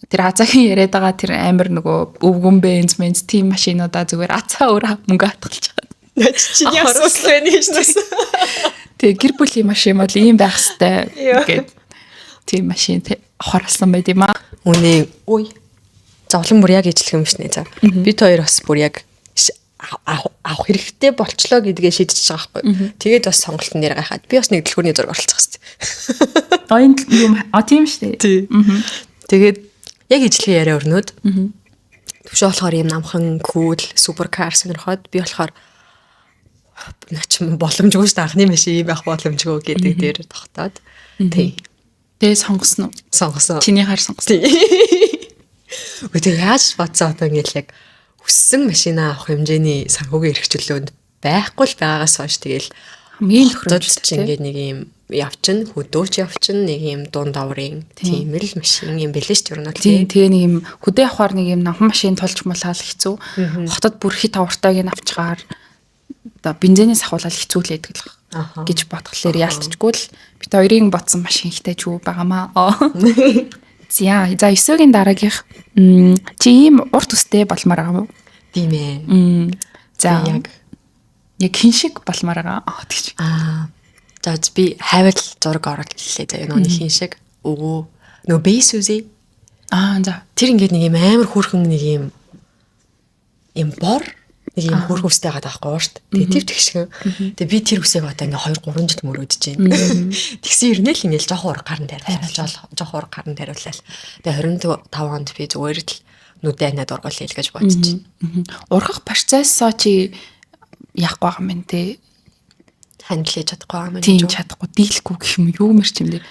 тэр азаагийн яриад байгаа тэр амар нөгөө өвгөн бенз менз тийм машинуудаа зүгээр азаа өөр мөнгө хатгалж байгаа. Чиний асуудал байна гэж нас. Тэгээ гэр бүлийн машин бол ийм байх хэвээр гээд тийм машин авахар болсон байд юм аа. Үнэ ой. Зовлон бүр яг ижлэх юм шнэ за. Бид хоёр бас бүр яг авах хэрэгтэй болчлоо гэдгээ шийдчихэж байгаа байхгүй. Тэгээд бас сонголтын дээр гайхаад би бас нэг дэлгүүрний зураг оролцох хэвээр. Оюун юм а тийм шүү дээ. Тий. Тэгээд яг ижлэгийн яриа өрнөд. Төвшөө болохоор ийм намхан cool supercar сонирхоод би болохоор нач боломжгүй шүү дээ, анхны машин ийм байх боломжгүй гэдэг дээр тогтоод. Тий. Тэгээ сонгосон уу? Сонгосон. Чиний хар сонгосон. Үгүй тэг яаж бодсон одоо ингээл яг хүссэн машина авах хэмжээний санхүүгийн эрх чөлөөнд байхгүй л байгаагаас хойш тэгэл хамгийн тохиромжтой чинь ингээд нэг юм явчин хөдөөч явчин нэг юм дунд аврын тийм л машин юм бэлээ шүү дээ. Тийм тэгээ нэг юм хөдөө явахаар нэг юм намхан машин тулж мулаал хэцүү. Хотод бүр хит авартайг нь авчгаар одоо бензинээс ахуулаад хэцүү л байдаг л гэж бодглохлоор яалтчгүй л бит хоёрын бодсон машин ихтэй ч үү байгаамаа. За за 9-гийн дараагийнх чи ийм урт үстэй болмоор байгаа юм уу? Тийм ээ. За яг яг хин шиг болмоор байгаа. Аа тэгч. Аа. За би хайвал зураг орууллаа заяа нөгөө хин шиг өвөө нөгөө бейс үзье. Аа за. Тэр ингээд нэг юм амар хөөрхөн нэг юм юм бор нэг юм хөөрхөн үстэй байгаа байхгүй уурт. Тэгээ тэр тэгшгэн. Тэгээ би тэр үсээг одоо ингээ 2 3 жил мөрөөдөж байна. Тэгсэн ирнэ л ингээл жоох уур гарн тариулаа. Жоох уур гарн тариулаа. Тэгээ 25 онд би зүгээр л нүдэ анаад ургуулъя л гэж бодож байна. Ургах процессоо чи яахгүй байгаа юм бэ те? Хандлаж чадахгүй байгаа юм Тийм чадахгүй, дийлэхгүй гэх юм юу мэр чим дээ.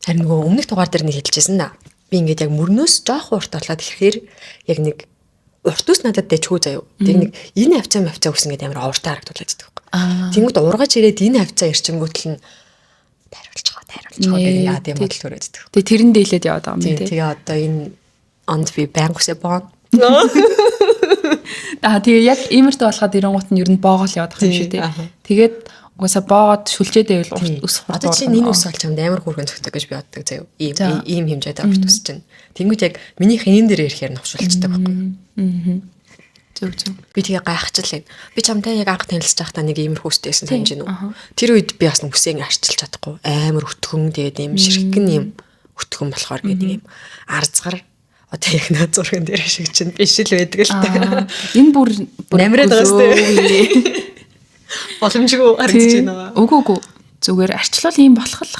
Харин нөгөө өмнөх дугаар дээр нэг хэлжсэн да. Би ингээд яг мөрнөөс жоох урт болоод ирэхээр яг нэг урт ус надад дэжгүй заяа. Тэг нэг энэ хавцаа мавцаа үс ингээд амар овртай харагдуулаад идэх байхгүй. Тэнгүүд ургаж ирээд энэ хавцаа ирчингүүтэл нь тайруулчихаа тайруулчихаа гэдэг яа тийм бодол төрөөд идэх. Тэг тэрэн дээлээд яваад байгаа юм тий. Тэгээ одоо энэ онд би байнга үсээ боон. Аа тэгээ яг иймэртэй болоход ирэнгуут нь ер нь боогоол яваад байгаа юм шүү тий. Тэгээд Угаасаа боогод шүлжээд байвал урт үс хурд. Одоо чинь энэ үс бол чамд амар хөөрхөн зөгтөг гэж би боддог заяа. Ийм ийм хэмжээтэй урт үс чинь. Тэнгүүд яг минийх энэ дээр ирэхээр новшуулцдаг байхгүй. Зөв зөв. Би тэгээ гайхчихлаа. Би чамтай яг анх танилцж байхдаа нэг иймэрхүү үстэй байсан санаж байна уу? Тэр үед би бас үсээ ингэ арчилж чадахгүй. Амар өтгөн, тэгээд ийм ширхгэн юм өтгөн болохоор гэдэг юм арзгар одоо яг наад зурган дээр шиг чинь биш л байдаг л та. Энэ бүр Намраад байгаа сте. Боломжгүй харагдаж байна. Үгүй үгүй. Зүгээр арчлал ийм болох л.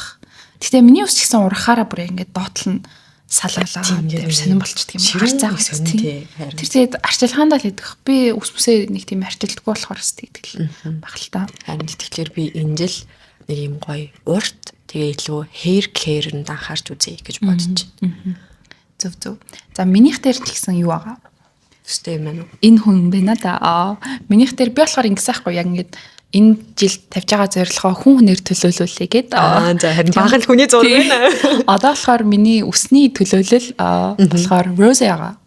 Гэтэ миний ус ч гэсэн ургахаараа бүр ингээд доотлно салгалаа Тийм, амар сонирн болчдөг юм. Ширүүн Хар цагаас сонин, тийм. тий, харин. Тэр тэгээд арчилгаандаа л идэх. Би ус бүсээ нэг тийм арчилдаггүй болохоор бас тэгдэг л баг л та. Харин тэгэхээр би энэ жил нэг юм гоё урт, тэгээ илүү hair care-нд анхаарч үзье гэж бодож байна. Зөв зөв. За, минийх дээр ч гэсэн юу байгаа? Төстэй юм байна уу? Энэ хүн байна да. Аа. Минийх дээр би болохоор ингэсэн ахгүй, яг ингээд энэ жил тавьж байгаа зорилгоо хүн хүнээр төлөөлүүлье гээд. Аа, за, харин бага л хүний зураг байна. Одоо болохоор миний үсний төлөөлөл болохоор Rose байгаа.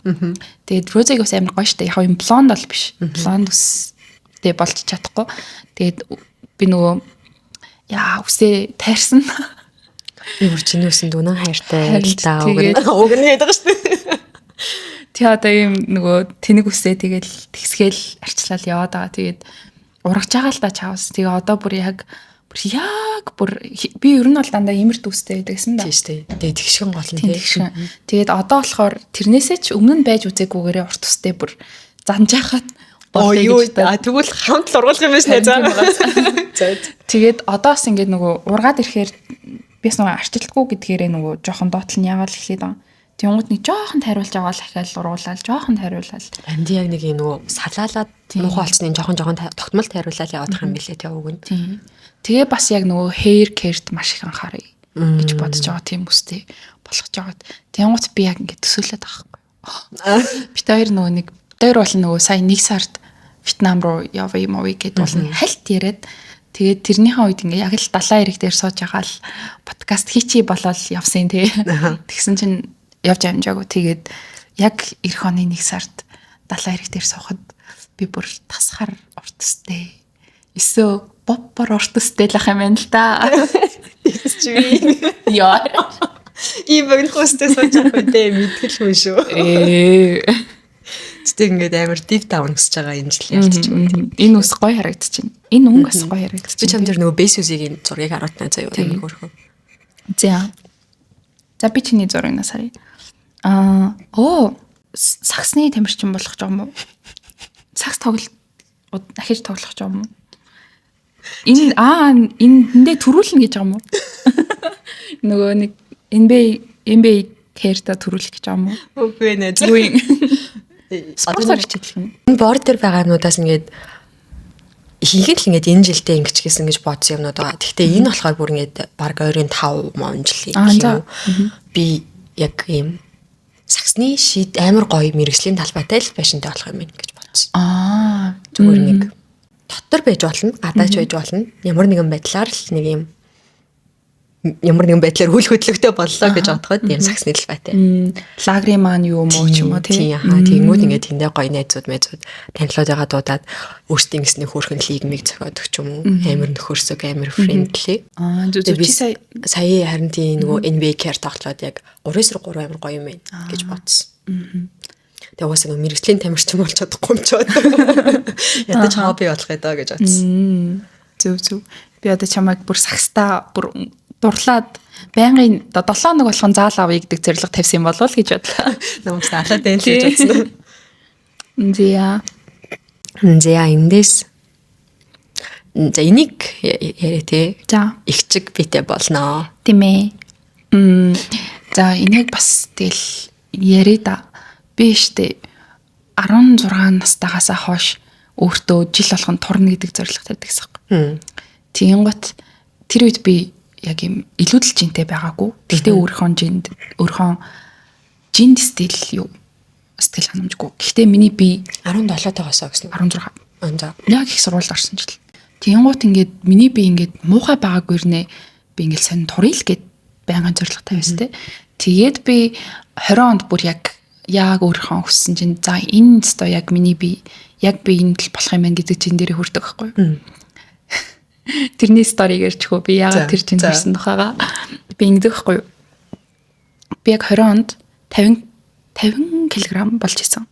Тэгээд Rose-г бас амар гоё штэ. Яг юм блонд бол биш. Блонд үстэй болж чадахгүй. Тэгээд би нөгөө яа үсээ тайрсан. Би бүр чиний үсэнд үнэн хайртай л та, уг нь Тэгээд- уг нь гэдэг шүү дээ. Тэг одоо ийм нөгөө тэнэг үсээ тэгэл тэгсгээл арчлал яваад байгаа. Тэгээд ургаж байгаа л да чаавс. Тэгээ одоо бүр яг би ер нь бол дандаа имерт үстэй байдаг гэсэн да. Тийм шүү дээ. Тэгээ тэгшгэн гол нь Тийм, тий. тэгшгэн. Тэгээд одоо болохоор тэрнээсээ ч өмнө нь байж үзээгүйгээрээ урт үстэй бүр занж хахад Оо болъё юу гэж бодоод. а, тэгвэл хамт л ургуулах юм байна шнэ, за. За. Тэгээд одоос ингээд нөгөө ургаад ирэхээр би бас нөгөө арчилдаггүй гэдгээрээ нөгөө жоохон доотлол нь яагаад л эхлээд байгаа. Тэнгууд нэг жоохон тайруулж байгаа л ахаал ургуулаад, жоохон тайруулаад. Амди яг нэг юм нөгөө салаалаад муухай болцсны жоохон жоохон тогтмол тайруулаад явах юм билээ тий, уг нь. Тийм. Тэгээ бас яг нөгөө hair care-т маш их анхааръя гэж бодож байгаа, тийм үстэй болгож байгаа. Тэнгууд би яг ингээд төсөөлөд байгаа байхгүй. Бид хоёр нөгөө нэг бид хоёр бол нөгөө сая нэг сард Вьетнам руу явъя юм уу гэд бол хальт яриад, тэгээд тэрнийхээ үед ингээ яг л далайн эрэг дээр сууж байгаа л подкаст хийчий болоод явсан тий. Тэгсэн чинь явж амжаагүй. Тэгээд яг эх оны нэг сард далайн эрэг дээр суухад би бүр тасхар урт үстэй. Өсөө боббор урт үстэй л ах юм байна л да. Чи би Яа. ийм богино үстэй сууж байгаа үү мэдгэл хүн шүү. Ээ. Гэтэ ингээд амар deep down өсөж байгаа энэ жил ялцчих. Энэ ус гоё харагдчихэв. Энэ өнгө бас гоё харагдчихэв. Би чам дээр нөгөө бэсүсийн зургийг харуултнаа заяа, амар хөөрхөн. За. За, би чиний зургийг харъя. Аа, оо, сагсны тамирчин болох гэж байгаа юм уу? Сагс тоглолт ахиж тоглох гэж байгаа юм уу? Энэ энэ эндээ төрүүлнэ гэж байгаа юм уу? Нөгөө нэг NBA career-та төрүүлэх гэж байгаа юм уу? Үгүй нэ. Үгүй. Спортоор хичээлэх юм. Энэ board дээр байгаа юмнуудаас ингээд ихэнх л ингээд энэ жилдээ ингэж хийсэн гэж бодсон юмнууд байгаа. Гэхдээ энэ болохоор бүр ингээд баг ойрын 5 мон жилийн гэх юм уу. Би яг ийм сагсны шид амар гоё мэргэжлийн талбайтай л байшинтай болох юм байна гэж бодсон. Зүгээр нэг дотор байж болно, гадаач байж болно. Ямар нэгэн байдлаар л нэг юм ямар нэгэн байдлаар үл хөдлөгтэй боллоо гэж бодоход ийм сагсны талбайтай. Лагерын маань юу юм уу ч юм уу тий. тий. Хаа, тэгэнгүүт ингээд тэндээ гоё найзууд майзууд танилуудыгаа дуудаад өөрсдийн гэсний хөөрхөн league миг зохиодог ч юм уу. Амар нөхөрсөг, амар friendly. Аа, зүг зүг, Би чи сая сая харин тийм нөгөө NBA career тоглоод яг 3-3 амар гоё юм байна гэж бодсон. Тэгээ угаасаа нөгөө мэргэжлийн тамирчин болж чадахгүй юм ч одоо. Ядаж хобби болох ээ доо гэж бодсон. Зөв зөв. Би одоо чамайг бүр сагстаа бүр дурлаад байнгын 7 хоног болгон заал авъя гэдэг зорилго тавьсан юм болов уу гэж бодлоо. Намайг алаад байна л гэж бодсон. За. За, эндээс за энийг яриа те. За. Ихчиг битэй болноо. Тийм ээ. За, энийг бас тэгэл яриа да. Би штэ 16 настайгаас хойш өөртөө жил болгон турна гэдэг зорилго тавьдаг гэсэн юм. Тэгэнгүүт тэр үед би яг юм илүүдэл жинтэй байгаагүй. Гэхдээ өөрийнхөө жинд стил юу сэтгэл ханамжгүй. Гэхдээ миний би 17 тойгоосоо гэсэн. 16. Аа, за. Яг их сургуульд орсон жил. Тэгэнгүүт ингээд миний би ингээд муухай байгаагүй рнэ, би ингээд сонь туръя л гэд байнгын зорилго тавьсан те. Тэгээд би 20 онд бүр яг өөрийнхөө хүссэн чинь за энэ өстой яг миний би яг би энэ л болох юм байна гэдэг чинь дээрээ хүрдэг байхгүй юу. Тэрний story-г ярьчихв. Би яагаад тэр чинь хүрсэн тухайгаа. Би ингэдэг байхгүй юу? Би яг 20 онд 50 кг болж исэн.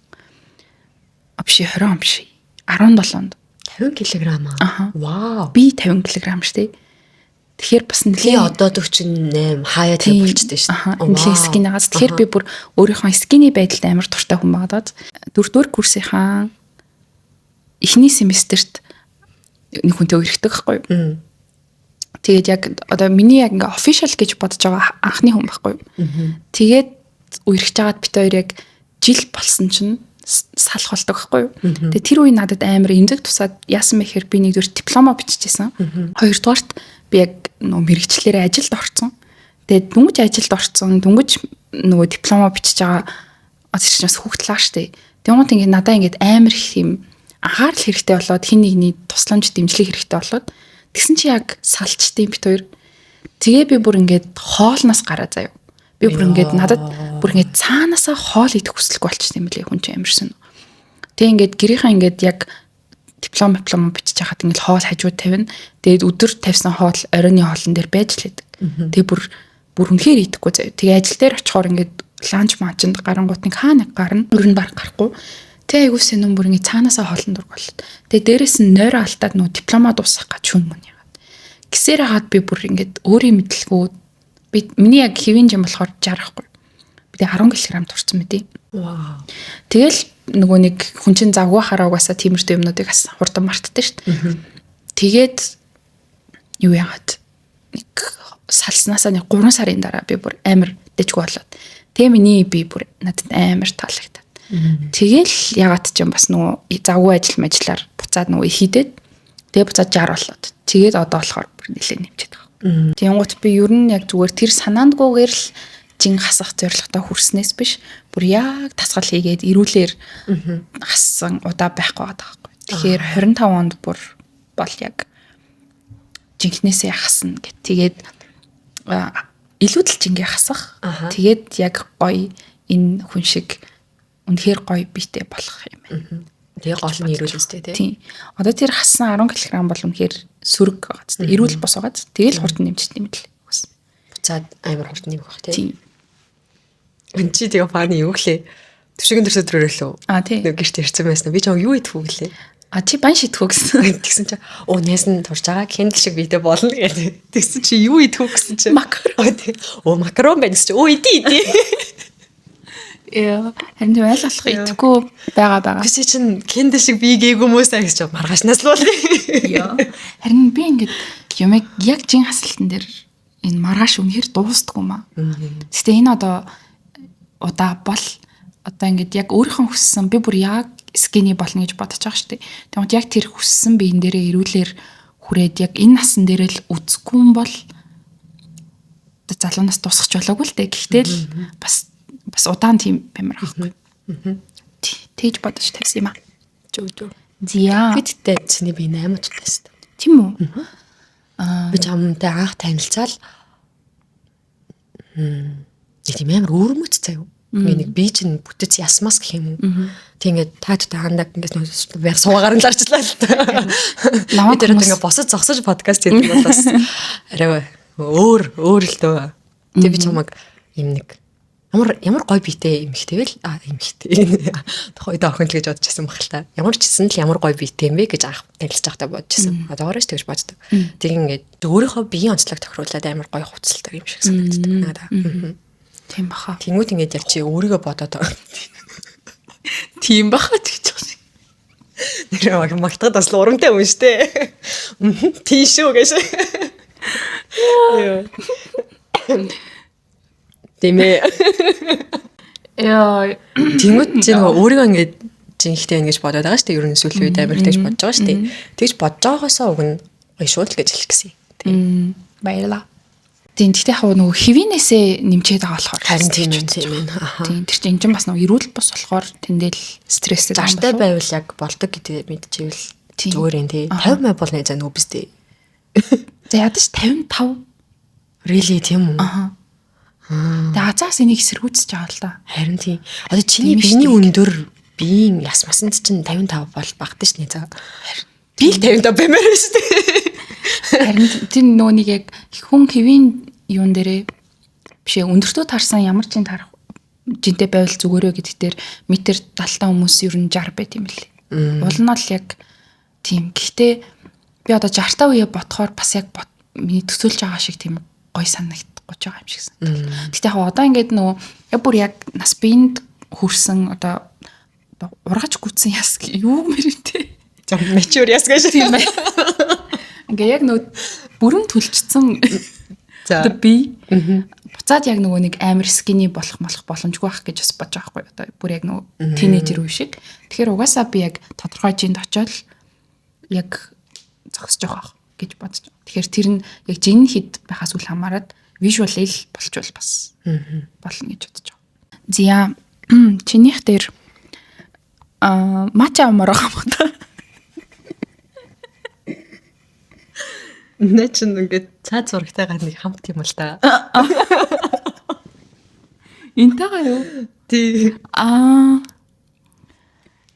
А биш, 20 он биш. 17 онд. 50 кг аа. Вау. Би 50 кг штэ. Тэгэхээр бас нэлээ одоо 48 хаяа 50 болчихдээ шүү дээ. Нэлээ skinny гаас. Тэгэхээр би бүр өөрийнхөө skinny байдалд амар дуртай хүн байгаад дөрөвдүгээр курсынхаа эхний семестрт нэг хүнтэй үерхдэг байхгүй юу. Тэгээд яг одоо миний яг ингээ official гэж бодож байгаа анхны хүн байхгүй юу. Тэгээд үерхэж байгаад бид хоёр яг жил болсон чинь салах болдог байхгүй юу. Тэгээд тэр үе надад амар эмзэг тусаад яасан бэ гэхээр би нэгдүгээр дипломо биччихсэн. Хоёрдугаарт би яг нөгөө мэргэжлээрээ ажилд орцсон. Тэгээд дөнгөж ажилд орцсон, дөнгөж нөгөө дипломо бичиж байгаа тэр чинь бас хүүхдэл аа штэ. Тэнгуут ингээд надаа ингээд амар их юм анхаарал хэрэгтэй болоод, хин нэгний тусламж дэмжлэг хэрэгтэй болоод тэгсэн чи яг салчдیں۔ Бид хоёр. Тэгээ би бүр ингээд хоолноос гараа заяа. Би бүр ингээд надад бүр ингээд цаанаасаа хоол идэх хүсэлгүй болчихсон юм лээ, хүн чинь амарсан. Тэгээ ингээд гэрийнхаа ингээд яг диплом бичиж хахад ингээд хоол хажууд тавина. Тэгээд өдөр тавьсан хоол оройны хоолн дээр байж л байдаг. Тэгээ бүр үнэхээр идэхгүй заяа. Тэгээ ажил дээр очихоор ингээд lunch маачинд гарангуут нэг хаа нэг гарна. Өөр нь баг гарахгүй. Тэгээ айгуу сэнүн бүр ингээд цаанаасаа хоолн дург болоод. Тэгээ дээрэс нь нойроо алтаад нөө дипломоо дуусгах гэж шүн мөн яагаад. Гисээр хагаад би бүр ингээд өөрийн мэдлгүй би миний яг хэвийн жим болохоор 60 ахгүй. Би тэгээ 10 кг турцсан мэдээ. Вау. Тэгэл нөгөө нэг хүн чинь завгүй хараа угаасаа тиймэрхүү юмнуудыг бас хурдан мартдаг шүү дээ. Тэгээд юу яагаад нэг салснаасаа нэг 3 сарын дараа би бүр амар дэжгүй болоод. Тэгээ миний би бүр надад амар таалагдаад. Тэгэл ягаад ч юм бас нөгөө завгүй ажил мажлаар буцаад нөгөө хийдээд тэгээ буцаад 60 болоод. Тэгээд одоо болохоор бүр нэлээд нэмчээд байгаа. Тэнгуут би ер нь яг зүгээр тэр санаандгүйгээр л жин хасах зорилготой хүрснээс биш, бүр яг тасгал хийгээд эрүүлэр хассан удаа байхгүй байгаа байхгүй. Тэгэхээр 25 онд бүр бол яг жинхнээсээ хасна гэт. Тэгээд илүү л жингээ хасах. Тэгээд яг гоё энэ хүн шиг үнэхээр гоё биетэй болох юм байна. Тэгээ гол нь эрүүл өстэй тий. Тийм. Одоо тэр хассан 10 кг бол үнэхээр сөрөг байгаа ч. Эрүүл бос байгаа. Тэгэл хурдан нэмжт юм л. Буцаад амар хурдан нэмэх бах тий. Тийм. Чи тэгээ фаны юу гэлээ? Түшигэн төрсө төрөөрөө лөө. А тий. Нэг гэрт ирсэн байсан. Би ч юу идэх үү гэлээ. А чи бан шидэх үү гэсэн. Тэгсэн чи оо найз нь турж байгаа кендл шиг биедээ болно гэдэг. Тэгсэн чи юу идэх үү гэсэн чи макарон. Тий. Оо макарон байна гэсэн чи оо идэ идэ. Яа, харин тийм ойлгох идэхгүй байгаа. Гэсэн чин кендл шиг бие гээгүй хүмүүсээ гэж чи маргаашнаас л болно. Яа. Харин би ингээд юмыг яг жин хасалтан дээр энэ маргааш үнэхээр дуустдаггүй маа. Гэтэ энэ одоо удаа бол одоо ингээд яг өөрийнхөө хүссэн би бүр яг skinny болно гэж бодож байгаа шүү дээ. Тэгмээд яг тэр хүссэн биен дээрээ эрүүлэр хүрээд яг энэ насан дээрээ л үзэхгүй юм бол залуу нас дуусгах болоогүй л дээ. Гэхдээ л бас удаан тийм баймар байхгүй. Тэгж бодож тавьсан юм аа. Зөв. Зя. Би тэгтээ чиний бие 8 удаа шүү дээ. Тийм үү? Аа. Би чамтай анх танилцаал нэг тийм амар өвөрмөц заяа. Ингээ нэг би чинь бүтэц ясмас гэх юм уу. Тэг ингээд та түтэ хандаг ингээд байг суугаар нь л арчлаа л та. Би тэр ингээ босож зогсож подкаст хийдэг бол бас арай өөр л дөө. Тэг би чамаг юм нэг ямар гоё биетэй эмхтэй вэ? А эмхтэй. Тухайд охин л гэж бодож ирсэн баг л та. Ямар ч гэсэн л ямар гоё биетэй юм бэ гэж анх танилцж байхдаа бодож ирсэн. Одоогоорч тэгж боддог. Тэг ингээд өөрийнхөө биеийн онцлог тохируулаад амар гоё хувцалдаг юм шиг санагддаг надад. Тийм баха. Тэнгүүд ингээд яг чи өөрийгөө бодоод байгаа. Тийм баха гэж байгаа шиг. Нэр магтахад бас л урамтай юм шүү дээ. Тийм шүү гэж. Яа. Тийм ээ. Яа. Тэнгүүд чи нөгөө өөрийгөө ингээд жинхтэй ингэж бодоод байгаа шүү дээ. Ер нь сүүлийн үед амар тэгж бодож байгаа шүү дээ. Тэгж бодож байгаагаасаа уг нь гоё шүү л гэж хэлэх гэсэн. Тийм. Баярлаа. Тийм, гэхдээ яг нөгөө хэвийнээсээ нэмчээд байгаа болохоор харин тийм ээ, тийм ээ. Тийм, тэр чинь энэ чинь бас нөгөө эрүүл бус болохоор тэндэл стресстэй зартай байвал яг болдог гэдгээ мэдчихвэл зүгээр юм тий. 50 май бол нэг заа нүбэс тий. За ядаж 55. Really тийм үү? Аа. Тэгээ азаас энийг эсэргүүцэж байгаа л да. Харин тийм. Одоо чиний биений өндөр биеийн ясмасанд чинь 55 бол багтан шнэ заа. Би л 55 баймаар шүү дээ. Харин тэр нөгөө нэг яг хүн хэвийн юун дээрээ биш ээ, өндөртөө таарсан ямар ч юм таарах жинтэй байвал зүгээрээ гэдэг дээр метр 70 хүмүүс ер нь 60 байт юм лээ. Уул нь бол яг тийм. Гэхдээ би одоо 60 та үе бодохоор бас яг миний төсөөлж байгаа шиг тийм гой санагдахгүй ч байгаа юм шиг санагдал. Гэхдээ яг одоо ингээд нөгөө яг бүр яг нас биеинд хүрсэн, одоо ургаж гүйтсэн яс юу мэрэнтэй. Жам mature яс гэж. Тийм бай. Ингээ яг нөгөө бүрэн төлчсөн. Одоо би буцаад яг нөгөө нэг амар skinny болох боломжгүй байх гэж бас бодож байгаа байхгүй, одоо бүр яг нөгөө teenager үе шиг. Тэгэхээр угаасаа би яг тодорхой жинд очиод яг зогсож байгаа гэж бодож. Тэгэхээр тэр нь яг жин хэд байхаас үл хамааран visual ил болчвол бас болно гэж бодож байгаа. Зя, чинийх дээр матча авмаар байгаа юм та. Нэ чин ингээд цаад зурагтайгаа нэг хамт юм л та. Энтэйгээ юу? Тий. Аа.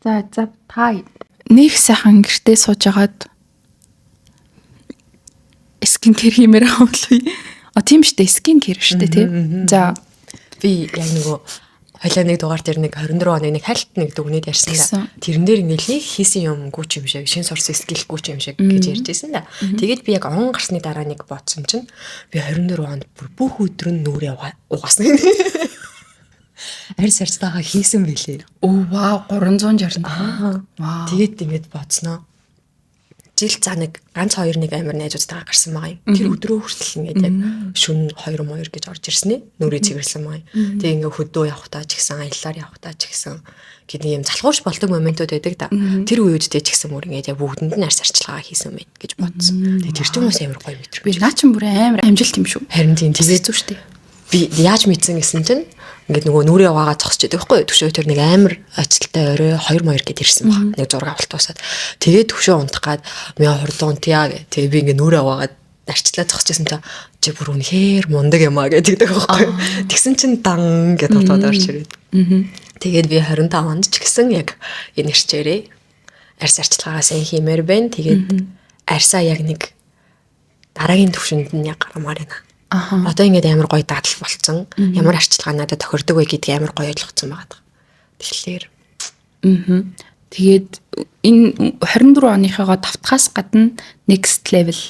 За за, та нэг сайхан гэртээ сууж агаад skin care хиймээр байгаа юм л. А, тийм шүү дээ, skin care шүү дээ, тий. За. Би яг нөгөө хойлоо нэг дугаар дээр нэг 24 оны нэг хальт нэг дүгнээд ярьсан да. Тэрэн дээр ингээл нэг хийсэн юмгүй ч юм шиг, шин сурсан skill гүй ч юм шиг гэж ярьж байсан да. Тэгээд би яг он гарсны дараа нэг бодсон чинь би 24 онд бүр бүх өдөр нь нүрээ угаасан. Арьс арчтайгаа хийсэн байлээ. Оо вау, 360. Вау. Тэгээд ингээд бодсноо. Жил за нэг ганц хоёр нэг амар найзуудтайгаа гарсан байгаа юм. Тэр өдрөө хүртэл ингээд яг шүн 2 2 гэж орж ирсэн ээ. Нүрээ цэвэрлсэн байгаа юм. Тэгээ ингээд хөдөө явахтаа ч гэсэн, аяллаар явахтаа ч гэсэн гэдэг юм залхуурч болдог моментууд байдаг да. Тэр үеүдтэй ч гэсэн бүр ингээд яг бүгдэнд нь арьс арчилгаа хийсэн байх гэж бодсон. Тэгээ тэр чинь бас амар гоё мэдрэмж. Би наа чин бүр амар амжилт юм шүү. Харин тийм, тэгээд зүг шүү дээ. Би яаж мэдсэн гэсэн чинь ингээд нөгөө нүрээ угаагаа зогсож идэг байхгүй юу? Төвшөө тэр нэг амар ажилтай орой 2 2 гэд ирсэн баг. Нэг зураг авалт дуусаад. Тэгээд төвшөө унтах гад мяа хурдан унтъя гэ. Тэгээд би ингээд нүрээ угаагаад арчлаа зогсож исэн чинь чи бүр үнэхээр мундаг юм а гэдэг байхгүй юу? Тэгсэн чинь дан гэд толгойд орж ирээд. Тэгээд би 25 онд ч гэсэн яг энэ хэрчээрээ арьс арчилгаагаа сайн хиймээр байна. Тэгээд арьсаа яг нэг дараагийн төвшөнд нь яг гаргамаар байна. Одоо ингээд амар гоё дадал болцсон. Ямар арчилгаа надад тохирдог вэ гэдгийг амар гоё ойлгоцсон байгаа. Тэгэхээр Тэгээд энэ 24 оныхоогоо давтахаас гадна next level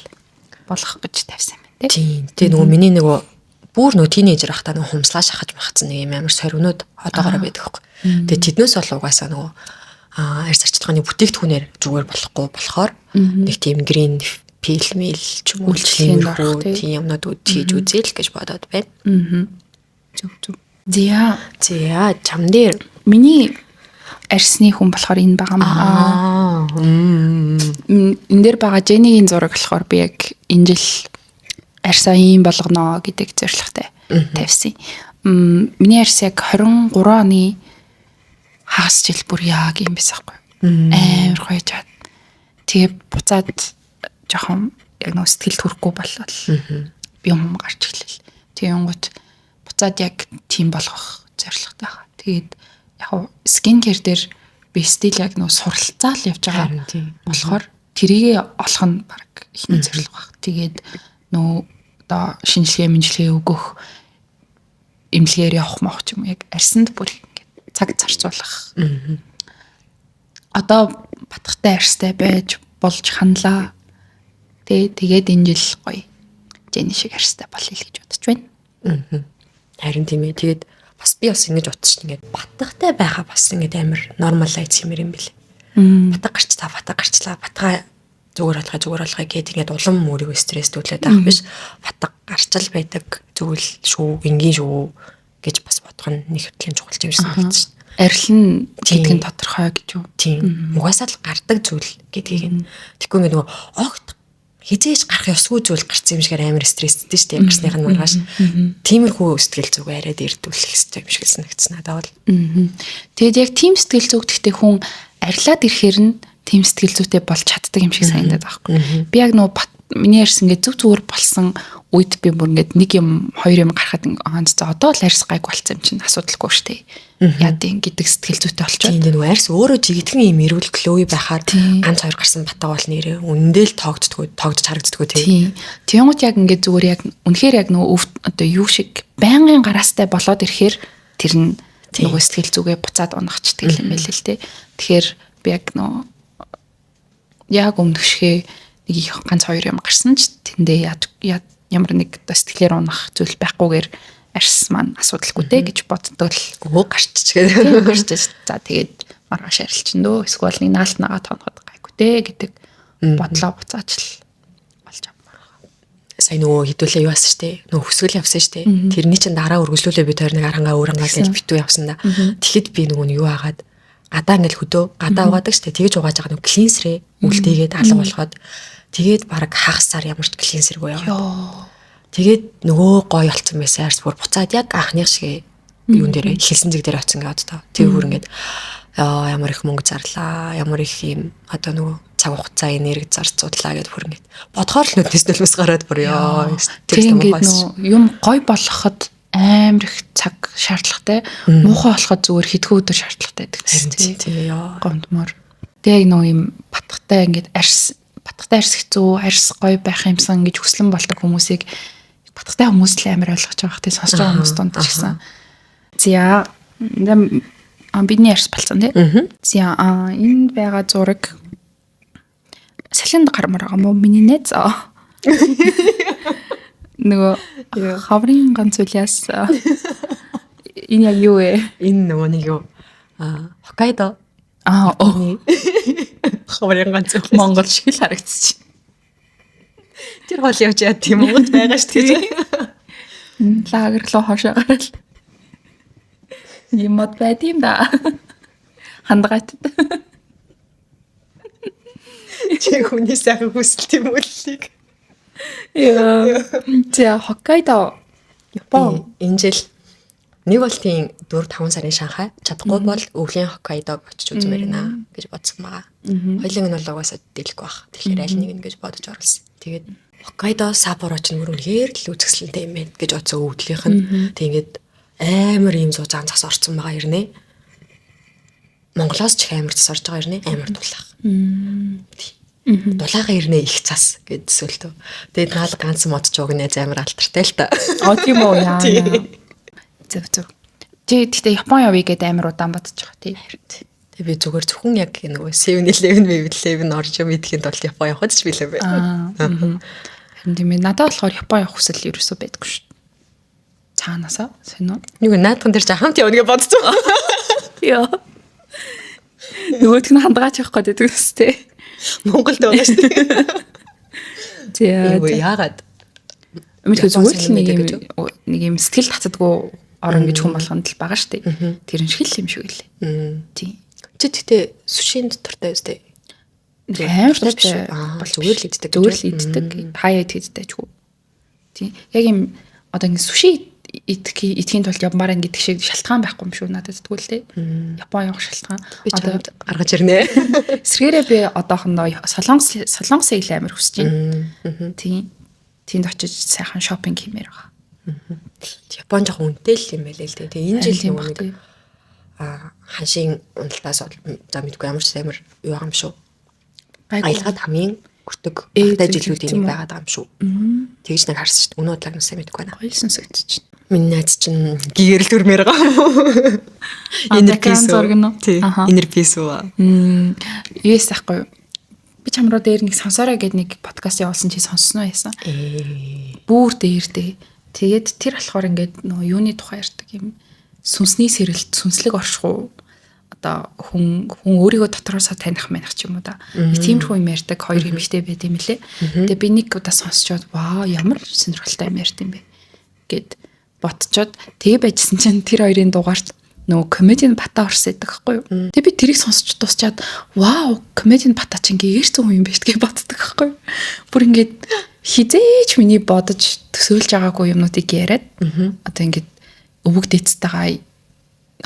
болох гэж тавьсан юм байна, тий. Тийм. Тэгээ нөгөө миний нөгөө бүр нөгөө teenager байхдаа нөгөө хумслаа шахаж махацсан нэг юм амар сорвнууд одоогоороо байдаг байхгүй. Тэгээ тэднээс бол угаасаа нөгөө арьс арчилгааны бүтээгдэхүүнээр зүгээр болохгүй болохоор нэг тийм green peel мэл ч юм уу, үйлчлэгээнд орох, тийм юмнууд хийж үзье л гэж бодоод байна. Зөв зөв. Зя. Зя, чам дээр миний арьсны хүн болохоор энэ байгаа маа. Энэ дээр байгаа Jenny-гийн зураг болохоор би яг энэ жил арьсаа ийм болгоно гэдэг зорилготой тавьсан. Миний арьс яг 23 оны хагас жил бүр яг юм байсан байхгүй. Амар гоё чад. Тэгээ буцаад жоохон яг нөө сэтгэлд хүрэхгүй болол юм гарч эхлэв. Тэгэнгүүт буцаад яг тийм болгох зорилготой байгаа. Тэгээд яг skin care дээр би still яг нөө суралцаал явж байгаа болохоор тэрийгэ олох нь баг ихний зорилго баг. Тэгээд нөө одоо шинжилгээ мэнжилгээ өгөх, эмнэлгээр явах мох ч юм уу, яг арьсанд бүр ингээд цаг зарцуулах. Одоо батгатай арьстай байж болж ханлаа. Тэгээд энэ жил гоё Jenny шиг арьстай болъё л гэж бодож байна. Харин тийм ээ. Тэгээд бас би бас ингэж бодсон чинь ингээд батгатай байхаа бас ингээд амар normalize хиймээр юм бэл. Батга гарчлаа, батга гарчлаа, батга зүгээр болгоё, зүгээр болгоё гэд ингээд улам өөрийгөө стресстүүлээд байх биш. Батга гарчал байдаг зүйл шүү, энгийн шүү гэж бас бодох нь нэг хөтлийн чухал юм шиг санагдсан шин. Арилна гэдг нь тодорхой гэж юу? Тийм. Угаасаа л гардаг зүйл гэдгийг нь. Тэгэхгүй ингээд нөгөө огт хизээж гарах ёсгүй зүйл гарсан юм шигээр амар стресстэй шүү дээ. Гарсных нь маргааш. Тиймэрхүү сэтгэл зүг арай дэрдүүлэх хэрэгтэй юм шиг санагдсан надад бол. Тэгээд яг тийм сэтгэл зүг гэхдээ хүн арилаад ирэхээр нь тийм сэтгэл зүйтэй болж чаддаг юм шиг санагдаад байгаа байхгүй. Би яг нөгөө Миний арьс ингээд зүв зүгээр болсон үед би бүр ингээд нэг юм хоёр юм гарахад за одоо л арьс гайг болцсон юм чинь асуудалгүй шүү дээ. Яадын гэдэг сэтгэл зүйтэй болчиход. Тийм нөгөө арьс өөрөө жигтгэн юм эрүүл глоуи байхаар ганц хоёр гарсан батаг бол нэрээ үнэндээ л тоогддгоо тоогдож харагддггүй тийм. Тэнгуут яг ингээд зүгээр яг үнэхээр яг нөгөө одоо юу шиг байнгын гараастай болоод ирэхээр тэр нь нөгөө сэтгэл зүгээ буцаад унахчдаг юм байл л дээ. Тэгэхээр би яг нөгөө яг өмнөх шигэ нэг их ганц хоёр юм гарсан ч тэндээ ямар нэг одоо сэтгэлээр унах зүйл байхгүйгээр арьс маань асуудалгүй дээ гэж боддог л өө гарччих гарчиж. За тэгээд маргааш арилчин дөө эсвэл нэг наалтнагаа тоноход гайгүй дээ гэдэг бодлоо буцаач л олж авмаар. Сая нөгөө хідүүлээ юу асан штэ нөгөө хөсгөл явсан штэ тэрний чинь дараа өргөжлүүлээ би тэр нэг арангаа өөрөнгаа гэж битүү явсан да. Тэгэхэд би нөгөө нь юу агаад гадаа ингээл хөдөө гадаа угаадаг штэ тэгэж угааж байгаа нөгөө клинсрээ үлдээгээд алга болгоод тэгээд баг хагас сар ямар ч клинсэргүй яваа. Тэгээд нөгөө гоё болцсон байсан арьс бүр буцаад яг анхных шиг юун дээр хэлсэн зэг дээр очсон ингээд одоо. Тэр бүр ингээд ямар их мөнгө зарлаа, ямар их юм одоо нөгөө цаг хугацаа энерги зарцууллаа гэд бүр ингээд бодохоор л нүднээс нулимс гараад бүр ёо. Тэр ингээд нөгөө юм гоё болгоход амар их цаг шаардлагатай, муухай болоход зүгээр хэдхэн өдөр шаардлагатай гэдэг чинь тийм ёо. Гомдмор. Тэгээ нөгөө юм батгатай ингээд арьс батгатай арьс хэцүү, арьс гоё байх юмсан гэж хүслэн болдог хүмүүсийг батгатай хүмүүс л амар ойлгож байгаа хэ сонсож байгаа хүмүүс дунд ч гэсэн. За бидний арьс болцсон тий. За энд байгаа зураг салхинд гармаар байгаа мó миний найз. Нөгөө хаврын ганц үл яас. Энэ яг юу вэ? Энэ нөгөө нэг юу? Хоккайдо. Хаврын ганц үл. Монгол шиг л харагдчих. Тэр хоол явж яа тийм Монголд байгаа шүү дээ. Лагер руу хошоо гарал. Юмод байд юм да. Хандгайт. Чи хүний сайхан хүсэлт юм үллийг. Яа. За Хоккайдо Япон. Энэ жил нэг бол тийм 4-5 сарын Шанхай чадахгүй бол өвлийн Хоккайдог очиж үзмээр байна гэж бодсон байгаа. Хоёуланг нь бол угаасаа дийлэхгүй байх. Тэгэхээр аль нэг нь гэж бодож оруулсан. Тэгээд Хоккайдо Саппоро ч нөр үнэхээр л үзэсгэлэнтэй юм байна гэж бодсон өвдлийнх нь. Тэг ингээд амар ийм зузаан цас орцсон байгаа ирнэ. Монголоос ч их амар цас орж байгаа ирнэ. Амар дулаах. Дулаагаа ирнэ их цас гэж төсөөлтөө. Тэгээд наал ганц мод ч уг нэ амар алдартай л та. Оо тийм үү яа. Зөв зөв. Чи гэхдээ Япон явъя гэдээ амар удаан бодож байгаа тий. Тэгээ би зүгээр зөвхөн яг нөгөө 7-Eleven, 7-Eleven орж юм идэхин тулд Япон явахад ч билээ бай. Харин тийм ээ. Надад болохоор Япон явах хүсэл ерөөсөө байдаггүй шүү. Цаанаасаа сонь уу? Нэг наадхан дээр ч хамт явна гэж бодсон. Яа. Нөгөөх нь хандгаач явах гэдэг үстэй. Монголд байгаа шүү дээ. За. Яагаад? Мэдгүй зүгээр л нэг юм сэтгэл татдаггүй орон гэж хүн болгонд л байгаа шүү дээ. Тэр нь шиг л юм шиг лээ. Тийм. Чи тэгтээ сушинд дуртай үстэй? Амар дуртай бол зүгээр л иддэг. Зүгээр л иддэг. Хаяа иддэг ч үгүй. Тийм. Яг юм одоо ингэ суши идэхийн тулд явмаар байна гэдэг шиг шалтгаан байхгүй юм шүү надад тэгвэл те. Япон явах шалтгаан. Одоо гаргаж ирнэ. Эсрэгээрээ би одоохондоо Солонгосыг л амар хүсэж байна. Тийм. Тэнд очиж сайхан шопинг хиймээр байгаа. Япон жоохон үнэтэй л юм байлээ л дээ. Тэгээ энэ жил нөгөө нэг ханшийн уналтаас за мэдгүй ямар ч амар юу байгаа юм шүү. Аялгаад хамгийн өртөг багтай жилүүдийн нэг байгаад байгаа юм шүү. Тэгж нэг харсан шүү дээ. Өнөө бодлоо сайн мэдгүй байна. Гоё сонсогдож байна. Миний найз чинь гэгэрэл төрмээр байгаа юм. Inner peace зураг нь. Inner peace үү? Юус ахгүй юу? Би чам руу дээр нэг сонсоорой гэд нэг подкаст явуулсан чи сонссон уу яасан? Бүүр дээр дээ. Тэгээд тэр болохоор ингээд нөгөө юуны тухай ярьдаг юм. Сүнсний сэрэлт, сүнслэг оршихуу одоо хүн өөрийгөө дотроосоо таних мэнах ч юм уу да. Тиймэрхүү юм ярьдаг хоёр эмэгтэй байт юм лээ. Тэгээ би нэг удаа сонсчоод вау ямар сонирхолтой юм ярьд юм бэ гэд ботчоод тэгээ байжсэн чинь тэр хоёрын дугаарт нөгөө комедийн бата орсон гэдэг байхгүй юу. Тэгээ би тэрийг сонсч дуусчаад вау комедийн бата чинь гэгэрсэн хүн юм биш гэж боддог байхгүй юу. Бүр ингээд хизээч миний бодож төсөөлж байгаагүй юмнуудыг яриад одоо ингээд өвөг дээдтэйгээ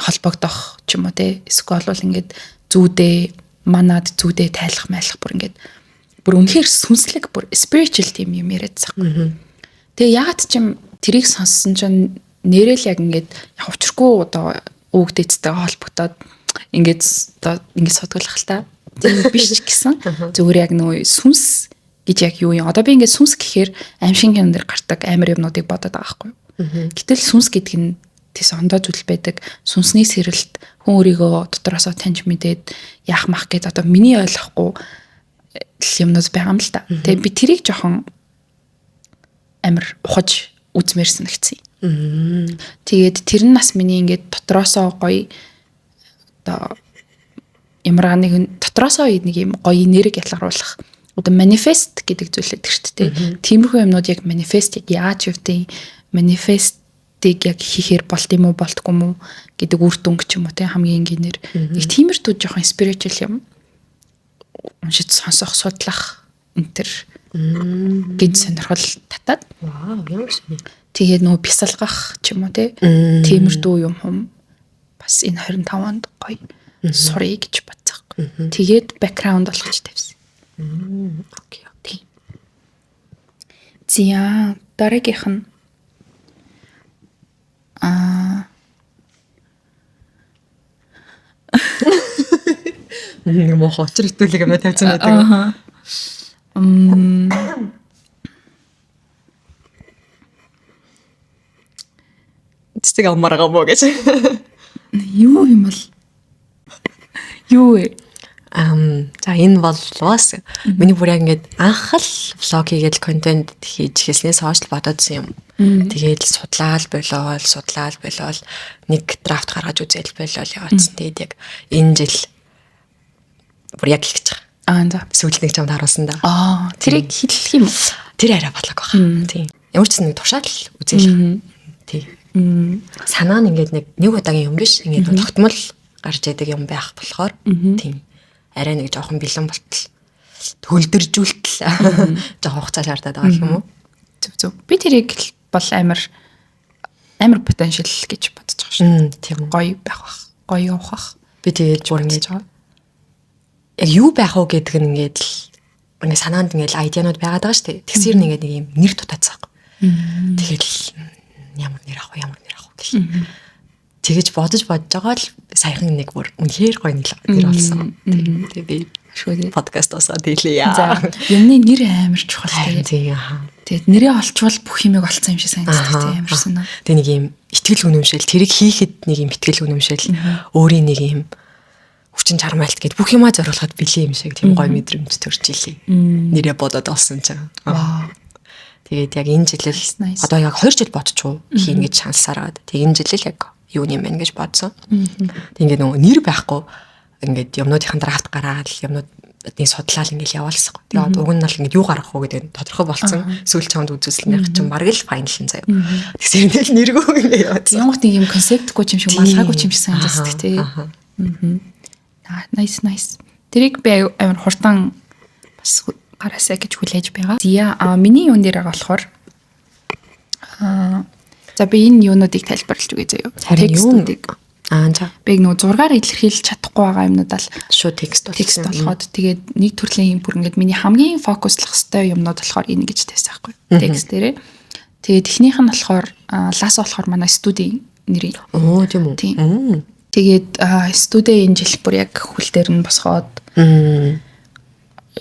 холбогдох ч юм уу те. Эсвэл бол ингээд зүүдээ манад зүүдээ тайлах майлах бүр ингээд Бүр үнэхээр сүнслэг, бүр spiritual тийм юм яриадсан. Тэгээ ягаад ч юм тэрийг сонссон чинь нэрэл яг ингээд яг учиргүй одоо өвгдээцтэйгээ холбогдоод ингээд одоо ингээд содглох л та. Тийм биш ч гэсэн зүгээр яг нөө сүнс гэж яг юу юм. Одоо би ингээд сүнс гэхээр аим шиг кинон дээр гардаг амар юмнуудыг бодоод байгаа байхгүй юу. Гэтэл сүнс гэдэг нь тэс ондоо зүйл байдаг. Сүнсний сэрэлт, хүн өөрийгөө дотроосоо таньж мэдээд яах мах гэд одоо миний ойлгохгүй юмнууд байгаа юм л та. Тэгээ би тэрийг жоохон амар ухаж үзмээр санагдсан. Тэгээд тэр нь бас миний ингээд дотроосоо гоё одоо ямар нэгэн дотроосоо нэг юм гоё энерги ялгаруулах одоо manifest гэдэг зүйл байдаг шүү дээ. Тиймэрхүү юмнууд яг manifest яг яаж явдیں۔ Manifest-ийг яг хийхээр болд юм уу, болдгоо юм уу гэдэг үр дүнг ч юм уу те, хамгийн энгийнээр. Нэг тиймэрхүү жоохон spiritual юм уншиж, сонсох, судлах энэ төр гэж сонирхол татаад. Вау, ямар сони. Тэгээд нөгөө бясалгах ч юм уу те. Тиймэрхүү юм хүм бас энэ 25 онд гоё сурыг гэж бодсон. Тэгээд background болгож тавьсан. Okay. За, дараагийнх нь нэг муухай учир итүүлэг юм тавьсан байдаг. Аха. Цэцэг авмаар байгаа мó гэж. Юу юм бол? Юу вэ? За, энэ бол бас миний бүр яг ингээд анх л влог хийгээл контент хийж эхэлснээс хойш л бодоодсэн юм. Тэгээд л судлаал болоол, судлаал болоол, нэг draft гаргаж үзэл болоол яваадсан. Тэгээд яг энэ жил бүр яг л гэж байгаа. Аа, за. Сүүлд нэг чамд харуулсан да. Аа, тэрийг хэлэх юм уу? Тэр арай бодлого байгаа. Тийм. Ямар ч нэг туршаад л үзээл. Тийм. Санаа нь ингээд нэг нэг удаагийн юм биш. Ингээд тогтмол гарч яадаг юм байх болохоор тийм. Арай нэг жоохон бэлэн болтол төгөлдөржүүлтэл жоохон хугацаа шаардаад байгаа юм уу? Зөв, зөв. Би тэрийг бол амар амар потенциал гэж бодож байгаа шүү. Тийм. Гоё байх бах. Гоё явах бах. Би тэгээд бүр Бодож ингээд байгаа. яг юу байх уу гэдэг нь ингээд л ингээд санаанд ингээд idea-нууд байгаад байгаа шүү дээ. Тэгсэр нь ингээд нэг юм нэр дутаацсан. Тэгээд л ямар нэр авах вэ, ямар нэр авах вэ гэл. Тэгэж бодож бодож байгаа л саяхан нэг бүр үнэхээр гоё нэр олсон. Тэгээ би Ашгүй. подкаст осоо тэглээ. За, юмны нэр амар чухал Харин тий. тийм аа. Тэгээд нэрээ олчвол бүх юмыг олцсон юм шиг санагддаг тий, амар сонаа. Тэгээ нэг юм итгэл үнэмшил, тэрийг хийхэд нэг юм итгэл үнэмшил, өөрийн нэг юм хүчин чармайлт гэд бүх юмаа зориулахад бэлэн юм шиг тийм гоё мэдрэмж төрж илээ. Нэрээ бодоод олсон чинь. Вау. Тэгээд яг энэ жил л Nice. одоо яг 2 жил бодчихоо хийнэ гэж шанслаараад. Тэгээд энэ жил л яг юу юм бэ гэж бодсон. Тэг ингээд нөгөө нэр байхгүй ингээд юмнуудын драфт гараад юмнуудын судлаал ингээд яваалсан. Тэгээд уг нь бол ингээд юу гаргах уу гэдэг нь тодорхой болцсон. Сүүл чамд үзүүлснийх чинь бараг л final нь заяа. Тэгсэр нь л нэргүй ингээд яваадсан. Янгот нэг юм концептгүй юм шиг, малгайгүй юм шиг санагддаг тий. Аха. Nice, nice. Тэрийг би амар хурдан бас гараасаа гэж хүлээж байгаа. Зя, а миний юун дээр байгаа болохоор за, би энэ юунуудыг тайлбарлаж өгье заяа. Харин юу? Текстүүдийг. Аа, за. Би нөгөө зургаар илэрхийлж чадахгүй байгаа юмнуудаа л Шууд текст болсон. текст болгоод, тэгээд нэг төрлийн юм бүр ингээд миний хамгийн focus-лах хэвээр юмнууд болохоор энэ гэж тавьсан байхгүй. Текст дээрээ. Тэгээд эхнийх нь болохоор лас болохоор манай студийн нэрийг. Оо, тийм үү. Тийм. Тэгээд студи энэ жил бүр яг хөл дээр нь босгоод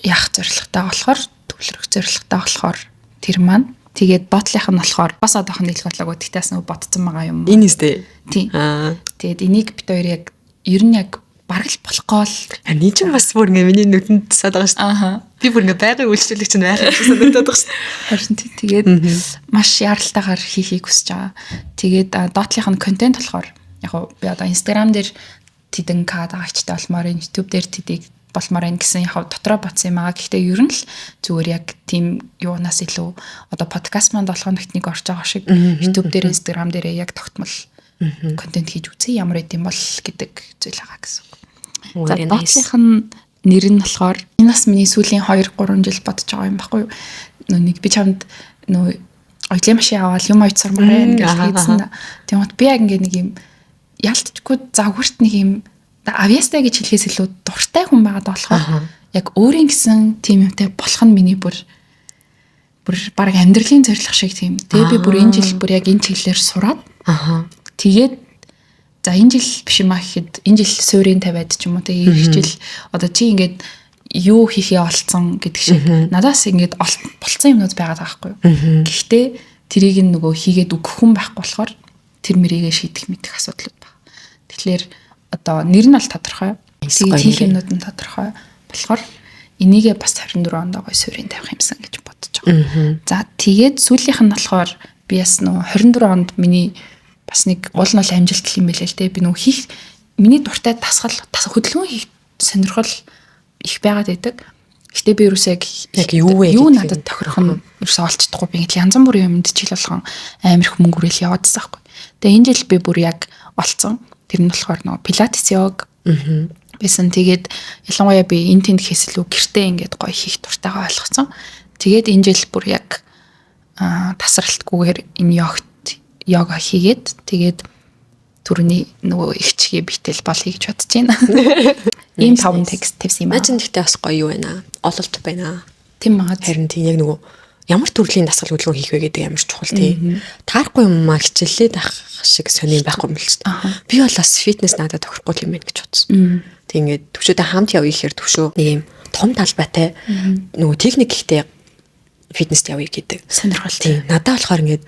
яах зорилготой болохоор, төвлөрөх зорилготой болохоор тэр маань. Тэгээд доотлынх нь болохоор бас одоохон нийлэх болоогүй. Тэгтээ бас нөгөө бодсон байгаа юм. Энэ үстэй. Тийм. Аа. Тэгээд энийг бид хоёр яг ер нь яг бараг л болохгүй л. Харин чинь бас бүр ингээ миний нүдэнд тусаад байгаа шүү дээ. Ааха. Би бүр ингээ байгалийн үйлчлүүлэгч нь байх юм шиг санагдаад байгаа шүү дээ. Харин тий, тэгээд маш яаралтайгаар хийхийг хүсэж байгаа. Тэгээд доотлынх нь контент болохоор яг гоо би одоо Instagram дээр тэдэн к дагагчтай болмоор байна, YouTube дээр тэдийг болмоор байна гэсэн яг гоо дотроо бодсон юм аа. Гэхдээ ер нь л зүгээр яг тийм юунаас илүү одоо подкаст манд 7 хоногт нэг орж байгаа шиг YouTube дээр, Instagram дээр яг тогтмол контент хийж үзье, ямар гэдэм бол гэдэг зүйл байгаа гэсэн үг. За, Very nice. доотлынх нь нэр нь болохоор энэ бас миний сүүлийн 2 3 жил бодож байгаа юм баггүй юу. Нөө нэг би чамд нөө оёлын машин аваад юм оёд сурмаар байна гэж хэлсэн да. Тэгмэд би яг ингээ нэг юм ялтчгүй загварт нэг юм авьяастай гэж хэлэхээс илүү дуртай хүн байгаад болохоор Яг өөрийн гэсэн тийм юмтай болох нь миний бүр баг амьдралын зорилго шиг тийм. Тэгээ би бүр энэ жил бүр яг энэ чиглэлээр сураад тэгээд за энэ жил биш юм а гэхэд энэ жил суурийн тавиад ч юм уу тэгээ ирэх жил одоо чи ингээд юу хийхээ олцсон гэдэг шиг надаас ингээд болцсон юмнууд байгаад байгаа байхгүй юу. Гэхдээ тэрийг нь нөгөө хийгээд өгөх хүн байхгүй болохоор тэр мэрийгээ шийдэх мэдэх асуудлууд байна. Тэгэхээр одоо нэр нь бол тодорхой. Тэгээд хийх юмнууд нь тодорхой болохоор энийгээ бас 24 онд гоё суурийн тавих юмсан гэж бодож байгаа. За тэгээд сүүлийнх нь болохоор би бас нөгөө 24 онд миний бас нэг уул нь бол амжилт юм байлээ л дээ. Би нөгөө хийх миний дуртай дасгал хөдөлгөөн хийх сонирхол их байгаад байдаг. Гэтэ би ерөөсөө яг юу вэ юу надад тохирох нь ерөөсөө олж чадахгүй. Би ингээд янз бүрийн юмд жил болгон амар их мөнгө үрэл яваадсан байхгүй. Тэгээ энэ жил би бүр яг олцсон. Тэр нь болохоор нөгөө пилатес йог байсан. Тэгээд ялангуяа би энэ тэнд гэхээс илүү гэртээ ингээд гоё хийх дуртайгаа ойлгоцсон. Тэгээд энэ жил бүр яг тасралтгүйгээр энэ йога хийгээд тэгээд түрүүний нөгөө ихчгээ битэл болъё гэж бодож байна. Ийм таван текст тавьсан юм аа. Наа чинь гэхдээ бас гоё юу байна. Ололт байна. Тийм аа. Харин тийм яг нөгөө ямар төрлийн дасгал хөдөлгөөн хийх вэ гэдэг амар чухал тий. Таарахгүй юм аа хичээллээд ах шиг сонин байхгүй юм л ч. Би бол бас фитнес надад тохирохгүй юм байна гэж бодсон. Тэг ингээд төвшөөтэй хамт явъя гэхээр төвшөө нэг юм том талбайтай нөгөө техник ихтэй фитнест явъя гэдэг. Сонирхол тий. Надад болохоор ингээд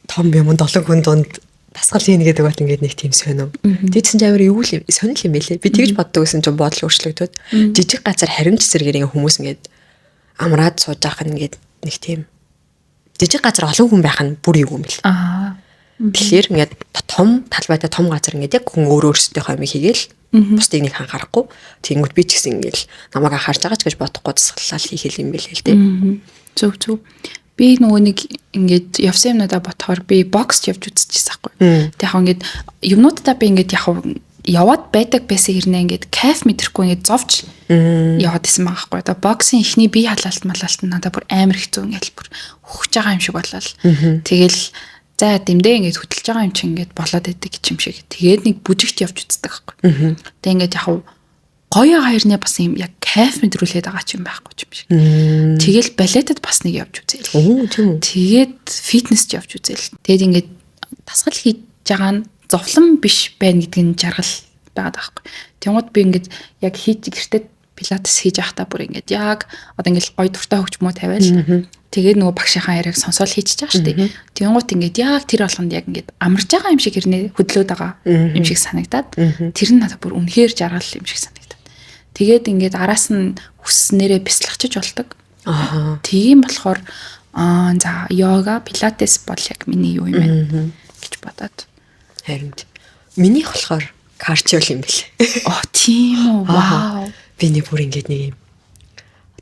том юм 7 хүн дунд дасгал хийнэ гэдэг бол ингээд нэг тийм сонин. Тэгсэн чинь амар юу л сонин юм бэлээ. Би тэгж боддог гэсэн чинь бодол өөрчлөгдөд жижиг газар харимч зэрэгээр ингээд хүмүүс ингээд амраад сууж байхад ингээд нэг тийм жижиг газар олон хүн байх нь бүр юу юм бэл. Аа. Тэгэхээр ингээд том талбайтай том газар ингээд яг хүн өөрөө өөрсдийнхөө юм хийгээл бусдыг нэг анхаарахгүй. Тэнгүүт би ч гэсэн ингээд намайг анхаарч байгаа ч гэж бодохгүй дасгалал хийхэл юм бэлээ л дээ. Зөв зөв. Би нөгөө нэг ингээд явсан юмнуудаа бодохоор би бокс явж үзчихсэн байхгүй. Тэг яг ингээд юмнуудаа би ингээд яг яваад байдаг байсан хэрнээ ингээд кайф мэдрэхгүй ингээд зовж яваад исэн байгаа байхгүй. Одоо боксын эхний бие халаалт малаалт нь надад бүр амар хэцүү ингээд бүр хөхөж байгаа юм шиг болол. Тэгэл за дэмдээ ингээд хөдөлж байгаа юм чинь ингээд болоод идэг юм шиг. Тэгээд нэг бүжигт явж үздэг байхгүй. Тэг ингээд яг гоё хоёрны бас юм яг кайф мэдрүүлээд байгаа ч юм байхгүй ч юм шиг. Тэгэл балетад бас нэг явж үзээл. Оо тийм үү. Тэгээд фитнест явж үзээл. Тэгээд ингээд дасгал хийж байгаа нь зовлон биш байна гэдэг нь жаргал байгаад байгаа байхгүй. Тэнгууд би ингээд яг хийж гэртээ пилатес хийж байхдаа бүр ингээд яг одоо ингээд гоё дуртай хөгжмөө тавиал тэгээд нөгөө багшийнхаа яриаг сонсоол хийчихэж байгаа шүү дээ. Тэнгууд ингээд яг тэр болгонд яг ингээд амарж байгаа юм шиг хэрнээ хөдлөөд байгаа юм шиг санагдаад тэр нь надад бүр үнэхээр жаргал юм шиг санагдаад. Тэгээд ингээд араас нь хүсснээрээ бясалгачж болдог. Аа. Тийм болохоор за йога, пилатес бол яг миний юу юм бэ гэж бодоод. Харин минийх болохоор кардио юм бэл. Оо тийм үү. Вау. Би нэг бүр ингээд нэг юм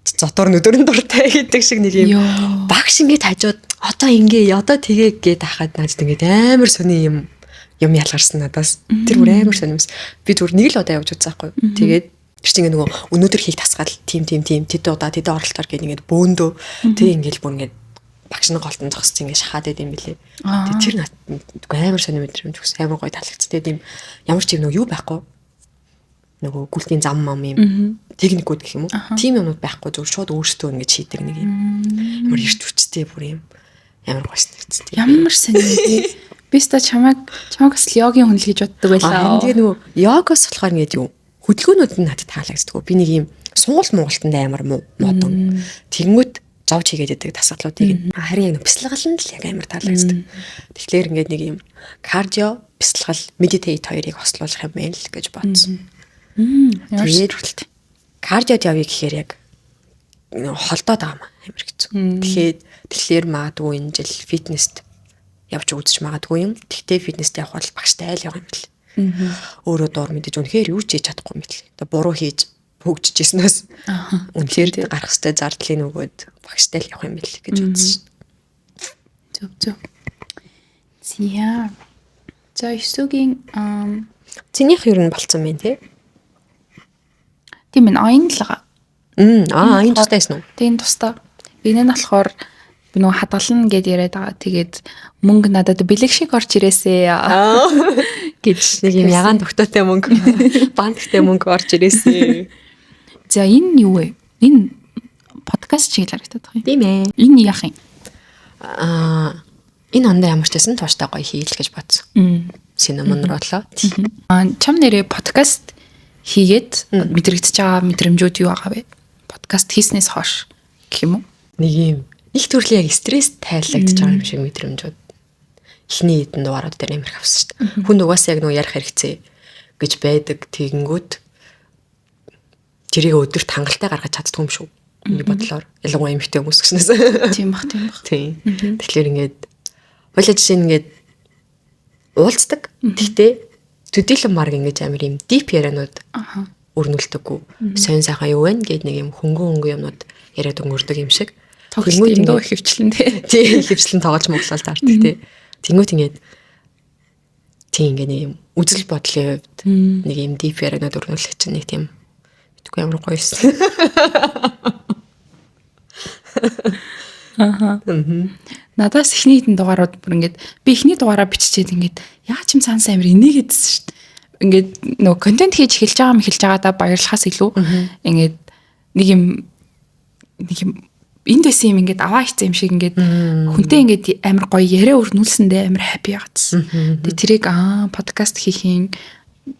зотор нүдөрн дуртай гэдэг шиг нэг юм багш ингээд хажууд одоо ингээ одоо тэгээ гээд хахад надад ингээд амар сони юм ялгарсан надаас. Тэр бүр амар сони юмс. Би зүгээр нэг л удаа явж үзсэн байхгүй. Тэгээд тэр чинь ингээ нөгөө өнөөдөр хийх дасгал тим тим тим тэд удаа тэд оролтоор гээд ингээд бөөндөө тэг ингээд бүр ингээд багш нь голтон зогсож ингээд шахаад байд юм билээ. Тэг тэр надад амар сони мэдрэмж өгсөн. Амар гоё таалагдсан. Тэгээд юм ямар ч юм нөгөө юу байхгүй. Нөгөө гүлтийн зам мам юм техникүүд гэх юм уу? Тийм юмнууд байхгүй зүгээр шууд өөрсдөө ингэж хийдэг нэг юм. Ямар эрт хүчтэй бүр юм амар гоё санагдсан. Ямар сони бэ? Би ста чамайг бас йогийн хүн л гэж боддог байлаа. Тэгээ нөгөө йогоос болохоор ингээд юу хөдөлгөөнүүд нь надад таалагддаг. Би нэг юм сунгалт Монголтонд амар модон. Тэнгүүт зовж хийгээд байдаг дасгалуудыг. Харин яг бясалгал нь л яг амар таалагддаг. Тэгэхээр ингээд нэг юм кардио, бясалгал, медитейт хоёрыг хослуулах юм байна л гэж бодсон. Тэгээд кардиод явъя гэхээр яг холдоод байгаа юм амар хэцүү. Тэгэхээр магадгүй энэ жил фитнест явж үзэж магадгүй юм. Тэгтээ фитнест явах бол багштай л явах юм бэл. Өөрөө дуур мэдэж үнэхээр юу ч хийж чадахгүй мэт л. Одоо буруу хийж хөгжижсэнээс үнэхээр гарах хэвээр зардлын нөгөөд багштай л явах юм бэл гэж бодсон шин. Зөв зөв. Зя. За Есүгийн цэнийх юу н болцсон юм те? Тийм ээ, аян л байгаа. Аа, энэ тустай байсан уу? Тийм тустай. Энэ нь болохоор би нөгөө хадгална гэд яриад байгаа. Тэгээд мөнгө надад бэлэг шиг орж ирээсээ гэж нэг юм ягаан тогтоотой мөнгө, банктай мөнгө орж ирээсээ. За, энэ юу вэ? Энэ подкаст шиг л харагдаад байгаа юм. Тийм ээ. Энэ яах юм? Аа, энэ ондоо ямар ч байсан тууштай гоё хийл гэж бодсон. Cinnamon roll. Аа, чам нэрээ подкаст хийгээд мэдрэгдэж байгаа мэдрэмжүүд юу байгаа вэ? Подкаст хийснээс хойш гэх юм уу? Нэг юм нэг төрлийн яг стресс тайллагдаж байгаа юм шиг мэдрэмжүүд. Эхний хэдэн дугаарууд дээр амар их авсан шүү дээ. Хүн угаасаа яг нөгөө ярих хэрэгцээ гэж байдаг. Тэгэнгүүт тэрийг өдөрт хангалттай гаргаж чаддгүй юм шүү. Миний бодлоор, ялангуяа эмэгтэй хүмүүс гэснээс. Тийм бах, тийм бах. Тийм. Тэгэхээр ингээд хоёлаа жишээ нь ингээд уулздаг. Гэхдээ төдийлөн баг ингэж амар юм deep ярианууд өрнүүлдэггүй. Сонь сайхан юу вэ гэд нэг юм хөнгөн хөнгөн юмнууд яриад өнгөрдөг юм шиг. Тоглолт юм дөө хөвчлэн тий. Тий, хөвчлэн тоглож моглол таардаг тий. Тэнгүүт ингээд тийм ингээд нэг юм үзэл бодлын хувьд нэг юм deep ярианууд өрнүүлэх чинь нэг тийм мэдгүй ямар гоё юмсан. Аха. Надаас эхний хэдэн дугаарууд бүр ингээд би эхний дугаараа биччихээд ингээд яа ч юм цаанаас амар инээгээдсэн шүү дээ. Ингээд нөгөө контент хийж эхэлж байгаа юм эхэлж байгаадаа баярлахаас илүү ингээд нэг юм энд байсан юм ингээд аваа хийсэн юм шиг ингээд хүнтэй ингээд амар гоё яриа өрнүүлсэндээ амар happy ягаадсан. Тэгээ тэрийг подкаст хийж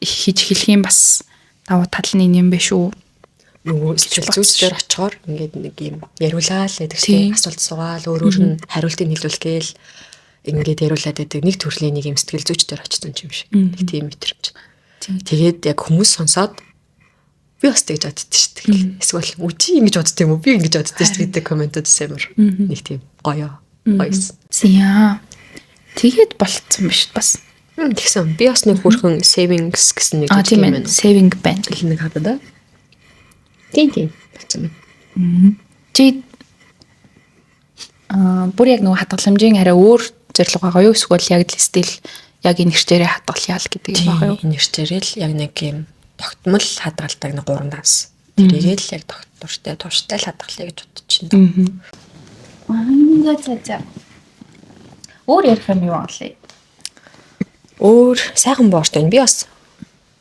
эхлэх юм бас давуу тал нь энэ юм биш үү? Нөгөө сэтгэл зүйч дээр очихоор ингээд нэг юм яриулаа л гэдэг чинь, асуулт суугаал, өөр өөр нь хариултыг хэлүүлэх гээл ингээд яриулаад байдаг, нэг төрлийн нэг юм сэтгэл зүйч дээр очсон юм шиг. Нэг тийм мэдрэмж. Тэгээд яг хүмүүс сонсоод би бас тэгж боддоо шүү дээ. Эсвэл үчи ингэж бодд юм уу? Би ингэж боддоо шүү дээ гэдэг комментууд амар нэг тийм гоё. Гоёсэн. За. Тэгээд болцсон биш бас. Тэгсэн. Би бас нэг хүрхэн savings гэсэн нэг тийм ээ. Saving байна. Нэг хадаа да. Тийм. Болцсон байна. Чи бүр яг нөгөө хадгаламжийн арай өөр зорилго байгаа юу? Эсвэл яг л стил яг энэ хэрчээрээ хадгалъя л гэдэг юм байгаа юу? Энэ хэрчээрээ л яг нэг юм тогтмол хадгалдаг нэг гурван данс. Тэрийгээ л яг тогтвортой тууштай л хадгалъя гэж бодож байна. За. Өөр ярих юм юу аалаа? Өөр сайхан боортой. Би бас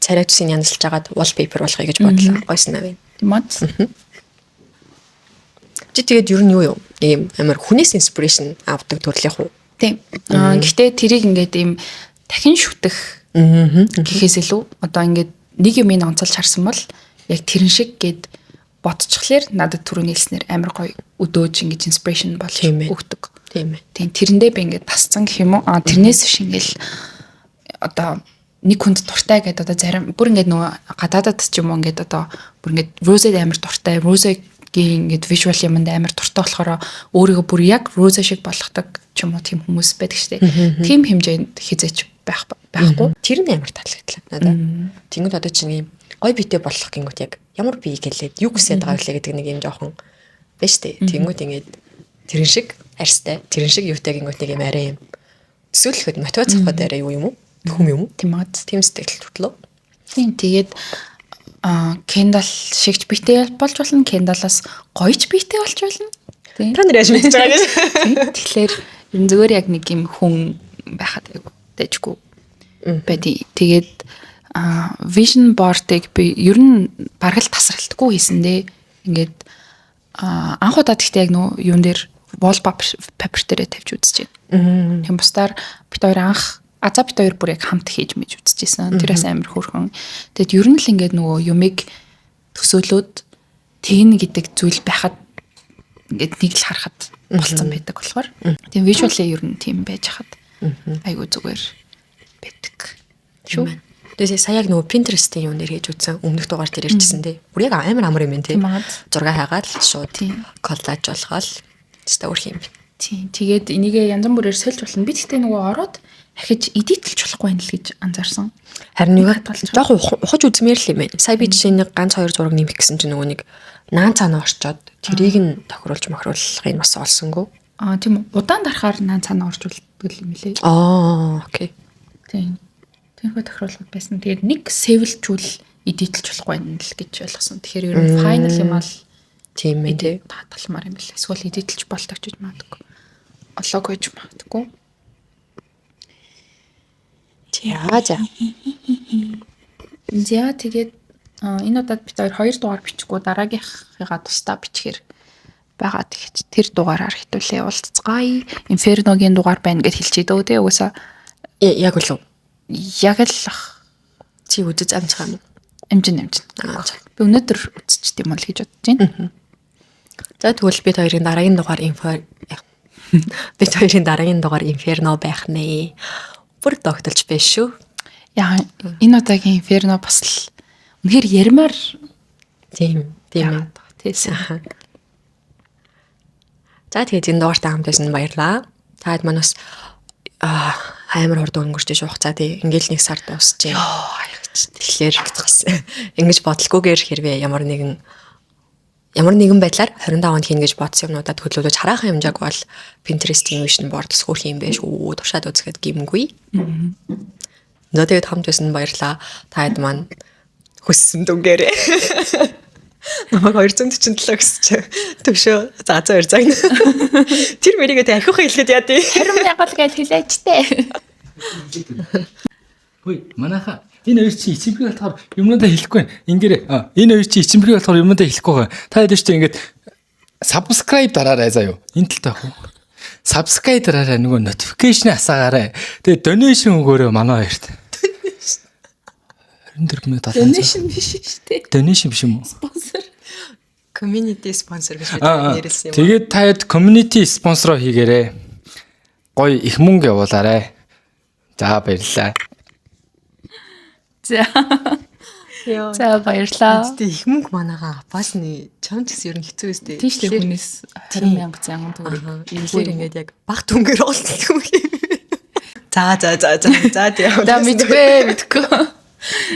царай төсийг янзлж агаад wallpaper болохыг гэж бодлоо. Гойсон навын. Тийм үү? Чи тэгээд ер нь юу юу? Ийм амар хүнээс inspiration авдаг төрлийнх үү? Тийм. Аа, гэхдээ тэрийг ингээд ийм дахин шүтэх гэхээс илүү одоо ингээд нэг юм онцолж харсан бол яг тэрэн шиг гээд бодчихлоор надад түрүүний хэлснээр амар гоё өдөөж ингэж inspiration болж өгдөг. Тийм ээ. Тийм, тэрэндээ би ингээд тасцсан гэх юм уу? Аа, тэрнээс биш ингээл одоо нэг хүнд дуртай гэдэг одоо зарим бүр ингээд нөгөө гадаадад ч юм уу ингээд одоо бүр ингээд Rose амар дуртай, Rose-гийн ингээд visual юмд амар дуртай болохоор өөрийгөө бүр яг Rose шиг болгодог ч юм уу, тийм хүмүүс байдаг штэ. Тийм хэмжээнд хизээч байхгүй. Тэр нь амар таалагдлаа надад. Тэнгүүд одоо чинь юм гой биетэй болох гингүүт яг ямар бие гэлээд юу хүсээд байгаа вэ гэдэг нэг юм жоохон байна штэ. Тэнгүүд ингээд тэрэн шиг арьстай, тэрэн шиг юутай гингүүт нэг юм арай юм төсөөлөхөд, мотивац авахд арай юу юм уу? Төхөм юм уу? Тийм аа. Тийм сэтгэл хөдлөө. Тийм, тэгээд Kendall шигч биетэй болж болно. Kendall-аас гоёч биетэй болж болно. Тийм. Та нар яаж мэдж байгаа гэж. Тэгэхээр ер нь зүгээр яг нэг юм хүн байхад айгу дэжгүй байди. Тэгээд vision board-ыг би ер нь бараг л тасралтгүй хийсэн дээ. Ингээд анх удаа гэхдээ яг нөө юун дээр, wallpaper дээрээ тавьж үзэж байна. Тийм, бусдаар бит хоёр анх аза бит хоёр бүр яг хамт хийж мэж үзчихсэн. Тэр бас амар хөөрхөн. Тэгэд ер нь л ингээд нөгөө юмыг төсөөлөөд тэгнэ гэдэг зүйл байхад ингээд нэг л харахад болцсон байдаг болохоор тийм visual ер нь тийм байж хахад айгуу зүгээр байдаг. Шүү. Тэгээ сая яг нөгөө Pinterest-ийн юун дээр хийж үзсэн. Өмнөх дугаар дээр ярьжсэн тий. Бүр яг амар амар юм байна тий. Зураг хайгаал шууд коллаж болгоол. Тэстэ өөр юм. Тийм. Тэгээд энийгээ янз бүрээр сольж болно. Би тэгтээ нөгөө ороод ахиж edit лж болохгүй юм л гэж анзаарсан. Харин нэг жоохон ухаж үзмээр л юм байна. Сая би жишээ нэг ганц хоёр зураг нэмэх гэсэн чинь нөгөө нэг наан цаана орчоод тэрийг нь тохируулж мохируулахыг бас олсонгүй. Аа, тийм үү. Удаан дарахаар наан цаана оржуулдаг юм лээ. Аа, okay. Тийм. Тэрхүү тохируулгад байсан. Тэгээд нэг save лчүүл edit лж болохгүй юм л гэж ойлгосон. Тэгэхээр ер нь final юм ал тийм ээ тий. Таталмаар юм бэл. Эсвэл edit лж болдог ч гэж магадгүй. Олоог байж магадгүй. За. За, тэгээд Энэ удаад бид хоёр дугаар бичихгүй дараагийнхыгаа тусдаа бичгээр байгаа. Тэгэж тэр дугаараар хитүүлээ уулзцгаая. Inferno-гийн дугаар байна гэд хэлчихээ дөө тий угаасаа Яг үлээ. Яг л ах. Чи үзэж амжих юм уу? Амжин. Би өнөөдөр үзчихдэг юм бол гэж бодож байна. За, тэгвэл бид хоёрын дараагийн дугаар бид хоёрын дараагийн дугаар Inferno байх нэ. Бүр догтолж биш шүү. Яа, энэ удаагийн Inferno бас л үнэхээр ярмаар Тийм ээ. Тийсэн. За, тэгээд энэ дугаартай хамт байсан баярлаа. Таад маань бас амар хурд өнгөрч ш хугацаа тий. Ингээл нэг сар дуусчих. Йоо, аягач. Тэгэхээр ингэж бодлогүйгээр хэрвээ ямар нэгэн байдлаар 25 онд хийнэ гэж бодсон юмнуудаа төлөвлөж хараахан хэмжээг бол Pinterest-ийн vision board бас хөөрхөн юм байж шүү. Туршаад үзэхэд гимгүй. За, тэгээд хамт байсан баярлаа. Та хэд маань хүссэн дүнгээрээ. Намайг 247 гэсэн чи төвшөө за за хоёр цаг. Тэр мэрийгээ тэг ахиухан хэлэхэд яа тий. 20 мянга л гэж хэлээч тээ. Хөөе, манайха энэ хоёр чи ичимхий болохоор юмнуудаа хэлэхгүй байна. Ингээрээ энэ хоёр чи ичимхий болохоор юмнуудаа хэлэхгүй байгаа. Та хэд ч ингээд subscribe дараарай заяо. Энэ талтай ах уу? Subscribe дараарай, нөгөө notification асаагаарай. Тэгээ donation өгөөрэй манай хоёрт. 24 минут 7. Donation биш шүү дээ. Donation биш юм уу? Спонсор. Community sponsor гэж бид нэрлсэн юм. Тэгээд та хэд community sponsor хийгээрэй. Гоё их мөнгө явуулаарай. За, баярлалаа. За. Йоо. За, баярлалаа. Гэтэ их мөнгө манайгаа апаасны чам ч гэсэн ер нь хэцүү өстэй. Тийш л хүнээс 20 мянга зянган төгрөг. Тэгэхээр ингээд яг баг түнгээр олдсон юм. За за за за за тийм. За, мэдгүй мэдгүй.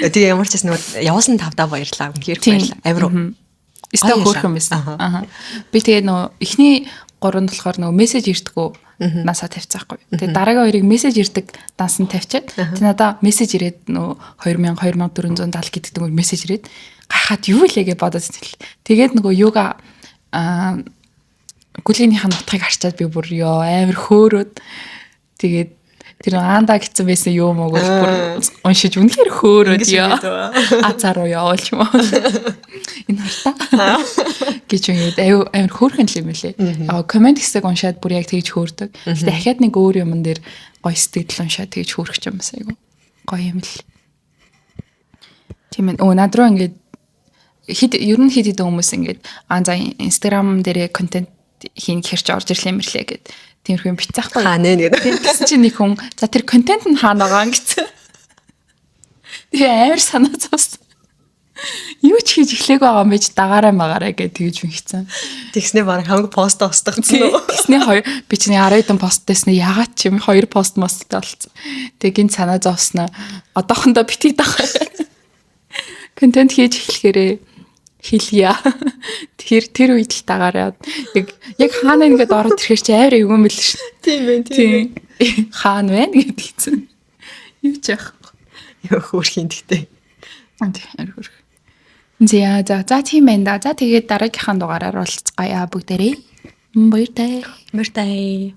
Тэгээ ямар ч гэсэн нөгөө явуулсан тавдаа баярлалаа. Үнэхээр баярлалаа. Амар Өстой гоё хөөрхөн ялаа. байсан. Аа. Би тэгээ нөгөө эхний гурванд болохоор нөгөө мессеж ирдгүү насаа тавьцаахгүй. Тэгээ дараагийн хоёрыг мессеж ирдэг данс нь тавьчаад, тэг надаа мессеж ирээд нөгөө 2000 2470 гэдэг нөгөө мессеж ирээд гайхаад юу илээ гэж бодоод тэгэл. Тэгээд нөгөө юуга гүлгийнх нь утгыг харчаад би бүр ёо амар хөөрөөд, тэгээд тэр аанда гэсэн байсан юм уу гэж бүр уншиж үнэхээр хөөрөөд ёо. Азар руу явуулч юм уу. Энэ хартаа гэж ингээд аюу амар хөөрхөн л юм лээ. Яг comment хэсэг уншаад бүр яг тэгж хөөрдөг. Гэтэ дахиад нэг өөр юмн дээр гоё сэтгэл уншаад тэгж хөөрөх юм бас айгу гоё юм л. Тийм ээ. Өө, над руу ингээд хэд ер нь хэд хэдэн хүмүүс ингээд аа за Instagram дээрээ контент хийн хэрч орж ирлээ мэрлээ гэд тиймэрхүү юм бичээхгүй. Хаана нэ гэдэг. Тэгсэн чинь нэг хүн за тэр контент нь хаана байгаа гэсэн. Тэгээ амар санаа зовсон. Юу ч хийж эхлэег байгаа юм байж дагаарай магаарай гэж тэгж мэгцэн. Тэгснээ баг хамаг пост устгацсан уу? Тэгснээ хоёр би чиний 10 хэдэн пост дэснэ ягаад ч юм хоёр пост мосттой болцсон. Тэгээ гинт санаа зовсноо. Одоохондоо битгий дагаарай. Контент хийж эхлэхээрээ хэлье. Тэгэхээр тэр үед л дагаарай. Яг хаана ингээд ороод ирэхэр чи амар эвгүй юм бэл шүү. Тийм байх, тийм байх. Тийм. Хаана байна гэдгийгсэн. Юу ч яахгүй. Йоо, хөөрхийн тэгтээ. Тийм, амар хөөрх. За за за, тийм байна да. За, тэгээд дараагийнхаа дугаараар уулзгаая бүгдээрээ. Баяртай. Баяртай.